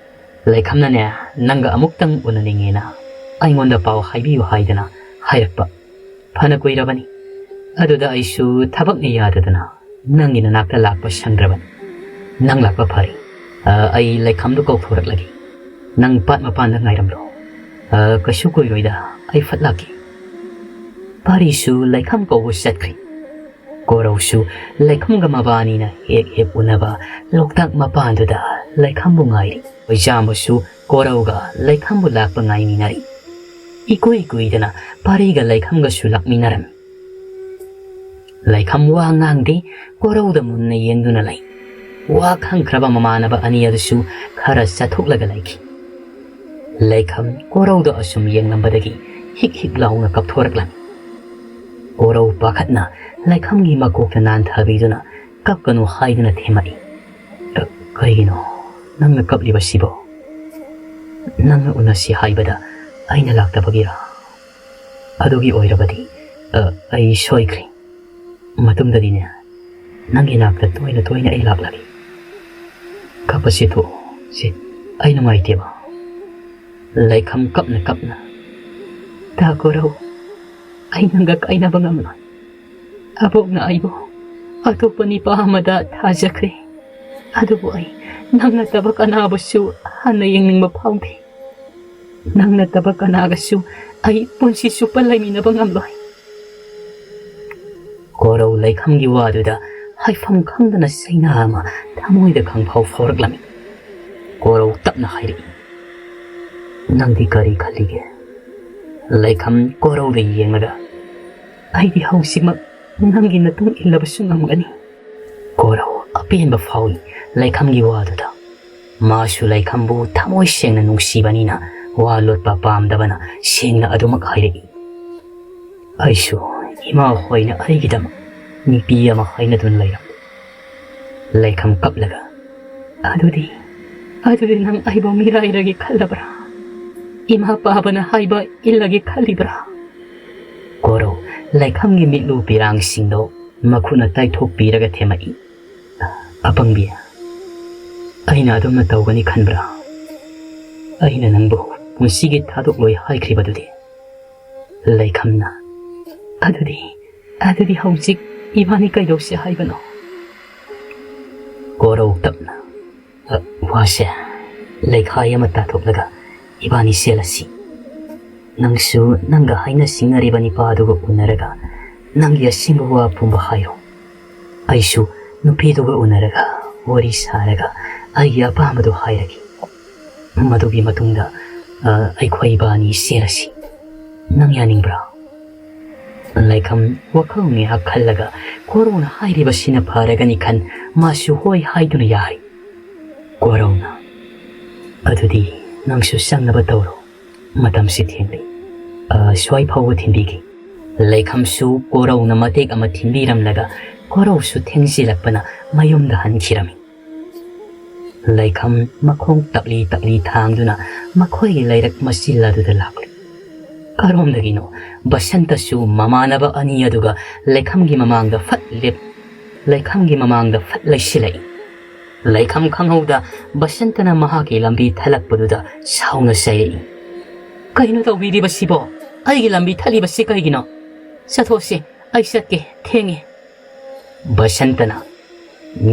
ꯂꯩꯈꯝꯅꯅꯦ, ꯅꯪꯒ ꯑꯃꯨꯛꯇꯪ ꯎꯅꯅꯤꯡꯉꯦꯅ ꯑꯩꯉꯣꯟꯗ ꯄꯥꯎ ꯍꯥꯏꯕꯤꯌꯨ ꯍꯥꯏꯗꯅ ꯍꯥꯏꯔꯛꯄ꯫ ꯐꯅ ꯀꯨꯏꯔꯕꯅꯤ꯫ ꯑꯗꯨꯗ ꯑꯩꯁꯨ ꯊꯕꯛꯅ ꯌꯥꯗꯗꯅ ꯅꯪꯒꯤ ꯅꯅꯥꯛꯇ ꯂꯥꯛꯄ ꯁꯪꯗ꯭ꯔꯕꯅꯤ꯫ ꯅꯪ ꯂꯥꯛꯄ ꯐꯔꯦ꯫ ꯑ, ꯑꯩ ꯂꯩꯈꯝꯗꯨ ꯀꯧꯊꯣꯔꯛꯂꯒꯦ꯫ ꯅꯪ ꯄꯥꯠ ꯃꯄꯥꯟꯗ ꯉꯥꯏꯔꯝꯂꯣ꯫ ꯑ, ꯀꯩꯁꯨ ꯀꯨꯏꯔꯣꯏꯗ, ꯑꯩ ꯐꯠ ꯂꯥꯛꯀꯦ꯫" ꯄꯥꯔꯤꯁꯨ ꯂꯩꯈꯝ ꯀꯧꯕ ꯆꯠꯈ꯭ꯔꯦ꯫ ꯀꯣꯔꯧꯁꯨ ꯂꯩꯈꯝꯒ ꯃꯕꯥꯅꯤꯅ ꯍꯦꯛ ꯍꯦꯛ ꯎꯅꯕ ꯂꯣꯛꯇꯥꯛ ꯃꯄꯥꯟꯗꯨꯗ ꯂꯩꯈꯝꯕꯨ ꯉꯥꯏꯔꯤ꯫ ꯑꯣꯏꯖꯥꯝꯕꯁꯨ ꯀꯣꯔꯧꯒ ꯂꯩꯈꯝꯕꯨ ꯂꯥꯛꯄ ꯉꯥꯏꯃꯤꯟꯅꯔꯤ꯫ ꯏꯀꯨꯏ ꯀꯨꯏꯗꯅ ꯄꯥꯔꯤꯒ ꯂꯩꯈꯝꯒꯁꯨ ꯂꯥꯛꯃꯤꯟꯅꯔꯝꯃꯤ꯫ ꯂꯩꯈꯝ ꯋꯥ ꯉꯥꯡꯗꯦ, ꯀꯣꯔꯧꯗ ꯃꯨꯟꯅ ꯌꯦꯡꯗꯨꯅ ꯂꯩ꯫ ꯋꯥ ꯈꯪꯈ꯭ꯔꯕ ꯃꯃꯥꯟꯅꯕ ꯑꯅꯤ ꯑꯗꯨꯁꯨ ꯈꯔ ꯆꯠꯊꯣꯛꯂꯒ ꯂꯩꯈꯤ꯫ ꯂꯩꯈꯝ ꯀꯣꯔꯧꯗ ꯑꯁꯨꯝ ꯌꯦꯡꯂꯝꯕꯗꯒꯤ ꯍꯤꯛ ꯍꯤꯛ ꯂꯥꯎꯅ ꯀꯞꯊꯣꯔꯛꯂꯝꯃꯤ꯫ ꯀꯣꯔꯧ ꯄꯥꯈꯠꯅ ꯂꯩꯈꯝꯒꯤ ꯃꯀꯣꯛꯇ ꯅꯥꯟꯊꯕꯤꯗꯨꯅ ꯀꯞꯀꯅꯨ ꯍꯥꯏꯗꯨꯅ ꯊꯦꯝꯃꯛꯏ꯫ "ꯑ, ꯀꯩꯒꯤꯅꯣ ꯅꯪꯅ ꯀꯞꯂꯤꯕꯁꯤꯕꯣ? ꯅꯪꯅ ꯎꯅꯁꯤ ꯍꯥꯏꯕꯗ ꯑꯩꯅ ꯂꯥꯛꯇꯕꯒꯤꯔꯥ? ꯑꯗꯨꯒꯤ ꯑꯣꯏꯔꯕꯗꯤ, ꯑ, ꯑꯩ ꯁꯣꯏꯈ꯭ꯔꯦ꯫ ꯃꯇꯨꯡꯗꯗꯤꯅꯦ, ꯅꯪꯒꯤ ꯅꯥꯛꯇ ꯇꯣꯏꯅ ꯇꯣꯏꯅ ꯑꯩ ꯂꯥꯛꯂꯒꯦ꯫ ꯀꯞꯄꯁꯤ ꯇꯣꯛꯑꯣ, ꯁꯦ, ꯑꯩ ꯅꯨꯡꯉꯥꯏꯇꯦꯕ꯫" ꯂꯩꯈꯝ ꯀꯞꯅ ꯀꯞꯅ, "ꯇꯥ ꯀꯣꯔꯧ, ꯑꯩ ꯅꯪꯒ ꯀꯥꯏꯅꯕ ꯉꯝꯂꯣꯏ꯫ ꯑꯕꯣꯛꯅ ꯑꯩꯕꯨ ꯑꯇꯣꯞꯄ ꯅꯤꯄꯥ ꯑꯃꯗ ꯊꯥꯖꯈ꯭ꯔꯦ꯫ ꯑꯗꯨꯕꯨ ꯑꯩ ꯅꯪ ꯅꯠꯇꯕ ꯀꯅꯥꯕꯨꯁꯨ ꯍꯟꯅ ꯌꯦꯡꯅꯤꯡꯕ ꯐꯥꯎꯗꯦ꯫ ꯅꯪ ꯅꯠꯇꯕ ꯀꯅꯥꯒꯁꯨ ꯑꯩ ꯄꯨꯟꯁꯤ ꯆꯨꯞꯄ ꯂꯩꯃꯤꯟꯅꯕ ꯉꯝꯂꯣꯏ꯫" ꯀꯣꯔꯧ ꯂꯩꯈꯝꯒꯤ ꯋꯥꯗꯨꯗ ꯍꯥꯏꯐꯝ ꯈꯪꯗꯅ ꯆꯩꯅꯥ ꯑꯃ ꯊꯃꯣꯏꯗ ꯈꯪꯐꯥꯎ ꯐꯥꯎꯔꯛꯂꯝꯃꯤ꯫ ꯀꯣꯔꯧ ꯇꯞꯅ ꯍꯥꯏꯔꯛꯏ, "ꯅꯪꯗꯤ ꯀꯔꯤ ꯈꯜꯂꯤꯒꯦ?" ꯂꯩꯈꯝ ꯀꯣꯔꯧꯗ ꯌꯦꯡꯂꯒ, "ꯑꯩꯗꯤ ꯍꯧꯖꯤꯛꯃꯛ ꯅꯪꯒꯤ ꯅꯇꯨꯡ ꯏꯜꯂꯕꯁꯨ ꯉꯝꯒꯅꯤ꯫" ꯀꯣꯔꯧ ꯑꯄꯦꯟꯕ ꯐꯥꯎꯏ ꯂꯩꯈꯝꯒꯤ ꯋꯥꯗꯨꯗ꯫ ꯃꯥꯁꯨ ꯂꯩꯈꯝꯕꯨ ꯊꯃꯣꯏ ꯁꯦꯡꯅ ꯅꯨꯡꯁꯤꯕꯅꯤꯅ ꯋꯥ ꯂꯣꯠꯄ ꯄꯥꯝꯗꯕꯅ ꯁꯦꯡꯅ ꯑꯗꯨꯃꯛ ꯍꯥꯏꯔꯛꯏ꯫ "ꯑꯩꯁꯨ ꯏꯃꯥ ꯍꯣꯏꯅ ꯑꯩꯒꯤꯗꯃꯛ ꯅꯨꯄꯤ ꯑꯃ ꯍꯥꯏꯅꯗꯨꯅ ꯂꯩꯔꯝꯂꯦ꯫" ꯂꯩꯈꯝ ꯀꯞꯂꯒ, "ꯑꯗꯨꯗꯤ, ꯑꯗꯨꯗꯤ ꯅꯪ ꯑꯩꯕꯨ ꯃꯤꯔꯥꯏꯔꯒꯦ ꯈꯜꯂꯕ꯭ꯔꯥ?" ꯏꯃꯥ ꯄꯥꯕꯅ ꯍꯥꯏꯕ ꯏꯜꯂꯒꯦ ꯈꯜꯂꯤꯕ꯭ꯔꯥ?" ꯀꯣꯔꯧ ꯂꯩꯈꯝꯒꯤ ꯃꯤꯠꯂꯨ ꯄꯤꯔꯥꯡꯁꯤꯡꯗꯣ ꯃꯈꯨꯠꯅ ꯇꯩꯊꯣꯛꯄꯤꯔꯒ ꯊꯦꯝꯃꯛꯏ꯫ "ꯑꯄꯪꯕꯤ, ꯑꯩꯅ ꯑꯗꯨꯝꯅ ꯇꯧꯒꯅꯤ ꯈꯟꯕ꯭ꯔꯥ? ꯑꯩꯅ ꯅꯪꯕꯨ ꯄꯨꯟꯁꯤꯒꯤ ꯊꯥꯗꯣꯛꯂꯣꯏ ꯍꯥꯏꯈ꯭ꯔꯤꯕꯗꯨꯗꯤ?" ꯂꯩꯈꯝꯅ, "ꯑꯗꯨꯗꯤ, ꯑꯗꯨꯗꯤ ꯍꯧꯖꯤꯛ ꯏꯕꯥꯅꯤ ꯀꯩꯗꯧꯁꯦ ꯍꯥꯏꯕꯅꯣ?" ꯀꯣꯔꯧ ꯇꯞꯅ, "ꯑ, ꯋꯥꯁꯦ ꯂꯩꯈꯥꯏ ꯑꯃ ꯇꯥꯊꯣꯛꯂꯒ ꯏꯕꯥꯅꯤ ꯆꯦꯜꯂꯁꯤ꯫ ꯅꯪꯁꯨ ꯅꯪꯒ ꯍꯥꯏꯅ ꯁꯤꯡꯅꯔꯤꯕ ꯅꯤꯄꯥꯗꯨꯒ ꯎꯅꯔꯒ ꯅꯪꯒꯤ ꯑꯁꯦꯡꯕ ꯋꯥ ꯄꯨꯝꯕ ꯍꯥꯏꯔꯣ꯫ ꯑꯩꯁꯨ ꯅꯨꯄꯤꯗꯨꯒ ꯎꯅꯔꯒ ꯋꯥꯔꯤ ꯁꯥꯔꯒ ꯑꯩꯒꯤ ꯑꯄꯥꯝꯕꯗꯣ ꯍꯥꯏꯔꯒꯦ꯫ ꯃꯗꯨꯒꯤ ꯃꯇꯨꯡꯗ, ꯑ, ꯑꯩꯈꯣꯏ ꯏꯕꯥꯅꯤ ꯆꯦꯜꯂꯁꯤ꯫ ꯅꯪ ꯌꯥꯅꯤꯡꯕ꯭ꯔꯥ?" ꯂꯩꯈꯝ ꯋꯥꯈꯜ ꯉꯥꯏꯍꯥꯛ ꯈꯜꯂꯒ ꯀꯣꯔꯧꯅ ꯍꯥꯏꯔꯤꯕꯁꯤꯅ ꯐꯔꯒꯅꯤ ꯈꯟ ꯃꯥꯁꯨ ꯍꯣꯏ ꯍꯥꯏꯗꯨꯅ ꯌꯥꯔꯤ꯫ ꯀꯣꯔꯧꯅ, "ꯑꯗꯨꯗꯤ ꯅꯪꯁꯨ ꯆꯪꯅꯕ ꯇꯧꯔꯣ꯫ ꯃꯇꯝꯁꯤ ꯊꯦꯡꯂꯦ꯫ ꯑ, ꯁ꯭ꯋꯥꯏ ꯐꯥꯎꯕ ꯊꯤꯟꯕꯤꯒꯦ꯫" ꯂꯩꯈꯝꯁꯨ ꯀꯣꯔꯧꯅ ꯃꯇꯦꯛ ꯑꯃ ꯊꯤꯟꯕꯤꯔꯝꯂꯒ ꯀꯣꯔꯧꯁꯨ ꯊꯦꯡꯖꯤꯜꯂꯛꯄꯅ ꯃꯌꯨꯝꯗ ꯍꯟꯈꯤꯔꯝꯃꯤ꯫ ꯂꯩꯈꯝ ꯃꯈꯣꯡ ꯇꯞꯂꯤ ꯇꯞꯂꯤ ꯊꯥꯡꯗꯨꯅ ꯃꯈꯣꯏꯒꯤ ꯂꯩꯔꯛ ꯃꯆꯤꯜ ꯑꯗꯨꯗ ꯂꯥꯛꯂꯤ꯫ ꯀꯔꯣꯝꯗꯒꯤꯅꯣ ꯕꯁꯟꯇꯁꯨ ꯃꯃꯥꯟꯅꯕ ꯑꯅꯤ ꯑꯗꯨꯒ ꯂꯩꯈꯝꯒꯤ ꯃꯃꯥꯡꯗ ꯐꯠ ꯂꯦꯞ-, ꯂꯩꯈꯝꯒꯤ ꯃꯃꯥꯡꯗ ꯐꯠ ꯂꯩꯁꯤꯜꯂꯛꯏ꯫ ꯂꯩꯈꯝ ꯈꯪꯍꯧꯗ ꯕꯁꯟꯇꯅ ꯃꯍꯥꯛꯀꯤ ꯂꯝꯕꯤ ꯊꯠꯂꯛꯄꯗꯨꯗ ꯁꯥꯎꯅ ꯆꯩꯔꯛꯏ꯫ "ꯀꯩꯅꯣ ꯇꯧꯕꯤꯔꯤꯕꯁꯤꯕꯣ? ꯑꯩꯒꯤ ꯂꯝꯕꯤ ꯊꯠꯂꯤꯕꯁꯤ ꯀꯩꯒꯤꯅꯣ? ꯆꯠꯊꯣꯛꯁꯤ, ꯑꯩ ꯆꯠꯀꯦ, ꯊꯦꯡꯉꯦ꯫" ꯕꯁꯟꯇꯅ,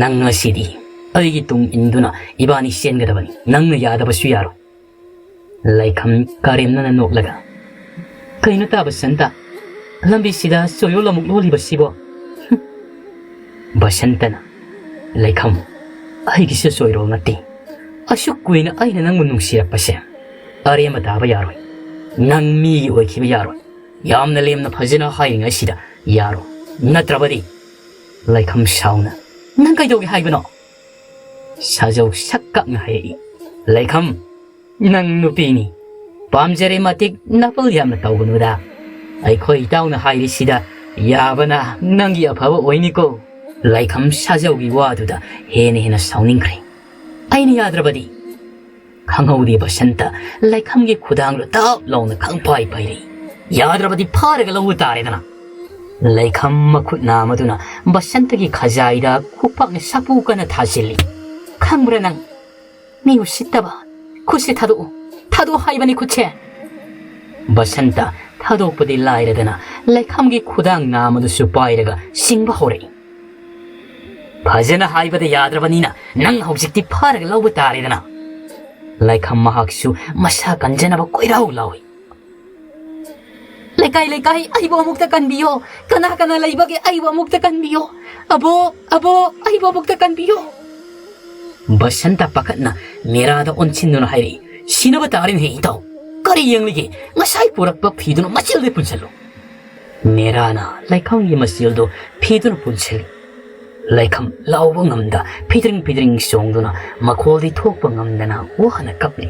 "ꯅꯪ ꯉꯁꯤꯗꯤ ꯑꯩꯒꯤ ꯇꯨꯡ ꯏꯟꯗꯨꯅ ꯏꯕꯥꯅꯤ ꯆꯦꯟꯒꯗꯕꯅꯤ꯫ ꯅꯪꯅ ꯌꯥꯗꯕꯁꯨ ꯌꯥꯔꯣꯏ꯫" ꯂꯩꯈꯝ ꯀꯔꯦꯝꯅꯅ ꯅꯣꯛꯂꯒ, "ꯀꯩꯅꯣ ꯇꯥ ꯕꯁꯟꯇ? ꯂꯝꯕꯤꯁꯤꯗ ꯆꯣꯏꯔꯣꯜ ꯑꯃꯨꯛ ꯂꯣꯜꯂꯤꯕꯁꯤꯕꯣ?" ꯕꯁꯟꯇꯅ, "ꯂꯩꯈꯝ, ꯑꯩꯒꯤꯁꯨ ꯆꯣꯏꯔꯣꯜ ꯅꯠꯇꯦ꯫ ꯑꯁꯨꯛ ꯀꯨꯏꯅ ꯑꯩꯅ ꯅꯪꯕꯨ ꯅꯨꯡꯁꯤꯔꯛꯄꯁꯦ ꯑꯔꯦꯝꯕ ꯇꯥꯕ ꯌꯥꯔꯣꯏ꯫ ꯅꯪ ꯃꯤꯒꯤ ꯑꯣꯏꯈꯤꯕ ꯌꯥꯔꯣꯏ꯫ ꯌꯥꯝꯅ ꯂꯦꯝꯅ ꯐꯖꯅ ꯍꯥꯏꯔꯤꯉꯩꯁꯤꯗ ꯌꯥꯔꯣꯏ꯫ ꯅꯠꯇ꯭ꯔꯕꯗꯤ꯫" ꯂꯩꯈꯝ ꯁꯥꯎꯅ, "ꯅꯪ ꯀꯩꯗꯧꯒꯦ ꯍꯥꯏꯕꯅꯣ?" ꯁꯥꯖꯧ ꯁꯛ ꯀꯛꯅ ꯍꯥꯏꯔꯛꯏ꯫ "ꯂꯩꯈꯝ, ꯅꯪ ꯅꯨꯄꯤꯅꯤ꯫ ꯄꯥꯝꯖꯔꯦ ꯃꯇꯤꯛ ꯅꯥꯄꯜ ꯌꯥꯝꯅ ꯇꯧꯒꯅꯨꯗ꯫ ꯑꯩꯈꯣꯏ ꯏꯇꯥꯎꯅ ꯍꯥꯏꯔꯤꯁꯤꯗ ꯌꯥꯕꯅ ꯅꯪꯒꯤ ꯑꯐꯕ ꯑꯣꯏꯅꯤꯀꯣ꯫" ꯂꯩꯈꯝ ꯁꯥꯖꯧꯒꯤ ꯋꯥꯗꯨꯗ ꯍꯦꯟꯅ ꯍꯦꯟꯅ ꯁꯥꯎꯅꯤꯡꯈ꯭ꯔꯦ꯫ "ꯑꯩꯅ ꯌꯥꯗ꯭ꯔꯕꯗꯤ?" ꯈꯪꯍꯧꯗꯦ ꯕꯁꯟꯇ ꯂꯩꯈꯝꯒꯤ ꯈꯨꯗꯥꯡꯗꯨ ꯇꯞ ꯂꯥꯎꯅ ꯈꯪꯄꯥꯏ ꯄꯥꯏꯔꯛꯏ꯫ "ꯌꯥꯗ꯭ꯔꯕꯗꯤ ꯐꯥꯔꯒ ꯂꯧꯕ ꯇꯥꯔꯦꯗꯅ"꯫ ꯂꯩꯈꯝ ꯃꯈꯨꯠ ꯅꯥꯝꯃꯗꯨꯅ ꯕꯁꯟꯇꯒꯤ ꯈꯖꯥꯏꯗ ꯈꯨꯄꯥꯛꯅ ꯁꯥꯐꯨ ꯀꯟꯅ ꯊꯥꯖꯤꯜꯂꯤ꯫ "ꯈꯪꯕ꯭ꯔꯥ ꯅꯪ? ꯃꯤ ꯎꯁꯤꯠꯇꯕ! ꯈꯨꯠꯁꯦ ꯊꯥꯗꯣꯛꯎ꯫ ꯊꯥꯗꯣꯛꯑꯣ ꯍꯥꯏꯕꯅꯤ ꯈꯨꯠꯁꯦ!" ꯕꯁꯟꯇ ꯊꯥꯗꯣꯛꯄꯗꯤ ꯂꯥꯏꯔꯗꯅ ꯂꯩꯈꯝꯒꯤ ꯈꯨꯗꯥꯡ ꯅꯥꯝꯃꯗꯨꯁꯨ ꯄꯥꯏꯔꯒ ꯁꯤꯡꯕ ꯍꯧꯔꯛꯏ꯫ "ꯐꯖꯅ ꯍꯥꯏꯕꯗ ꯌꯥꯗ꯭ꯔꯕꯅꯤꯅ ꯅꯪ ꯍꯧꯖꯤꯛꯇꯤ ꯐꯥꯔꯒ ꯂꯧꯕ ꯇꯥꯔꯦꯗꯅ"꯫ ꯂꯩꯈꯝ ꯃꯍꯥꯛꯁꯨ ꯃꯁꯥ ꯀꯟꯖꯅꯕ ꯀꯣꯏꯔꯥꯎ ꯂꯥꯎꯏ꯫ "ꯂꯩꯀꯥꯏ, ꯂꯩꯀꯥꯏ, ꯑꯩꯕꯨ ꯑꯃꯨꯛꯇ ꯀꯟꯕꯤꯌꯣ! ꯀꯅꯥ ꯀꯅꯥ ꯂꯩꯕꯒꯦ? ꯑꯩꯕꯨ ꯑꯃꯨꯛꯇ ꯀꯟꯕꯤꯌꯣ! ꯑꯕꯣꯛ, ꯑꯕꯣꯛ, ꯑꯩꯕꯨ ꯑꯃꯨꯛꯇ ꯀꯟꯕꯤꯌꯣ!" ꯕꯁꯟꯇ ꯄꯥꯈꯠꯅ ꯃꯦꯔꯥꯗ ꯑꯣꯟꯁꯤꯟꯗꯨꯅ ꯍꯥꯏꯔꯛꯏ, "ꯁꯤꯅꯕ ꯇꯥꯔꯦꯅꯦꯍꯦ ꯏꯇꯥꯎ! ꯀꯔꯤ ꯌꯦꯡꯂꯤꯒꯦ? ꯉꯁꯥꯏ ꯄꯨꯔꯛꯄ ꯐꯤꯗꯨꯅ ꯃꯆꯤꯜꯗ ꯄꯨꯟꯁꯤꯜꯂꯨ"꯫ ꯃꯦꯔꯥꯅ ꯂꯩꯈꯝꯒꯤ ꯃꯆꯤꯜꯗꯨ ꯐꯤꯗꯨꯅ ꯄꯨꯟꯁꯤꯜꯂꯤ꯫ ꯂꯩꯈꯝ ꯂꯥꯎꯕ ꯉꯝꯗ ꯐꯤꯗ꯭ꯔꯤꯡ ꯐꯤꯗ꯭ꯔꯤꯡ ꯆꯣꯡꯗꯨꯅ ꯃꯈꯣꯜꯗꯤ ꯊꯣꯛꯄ ꯉꯝꯗꯅ ꯋꯥꯅ ꯀꯞꯂꯤ꯫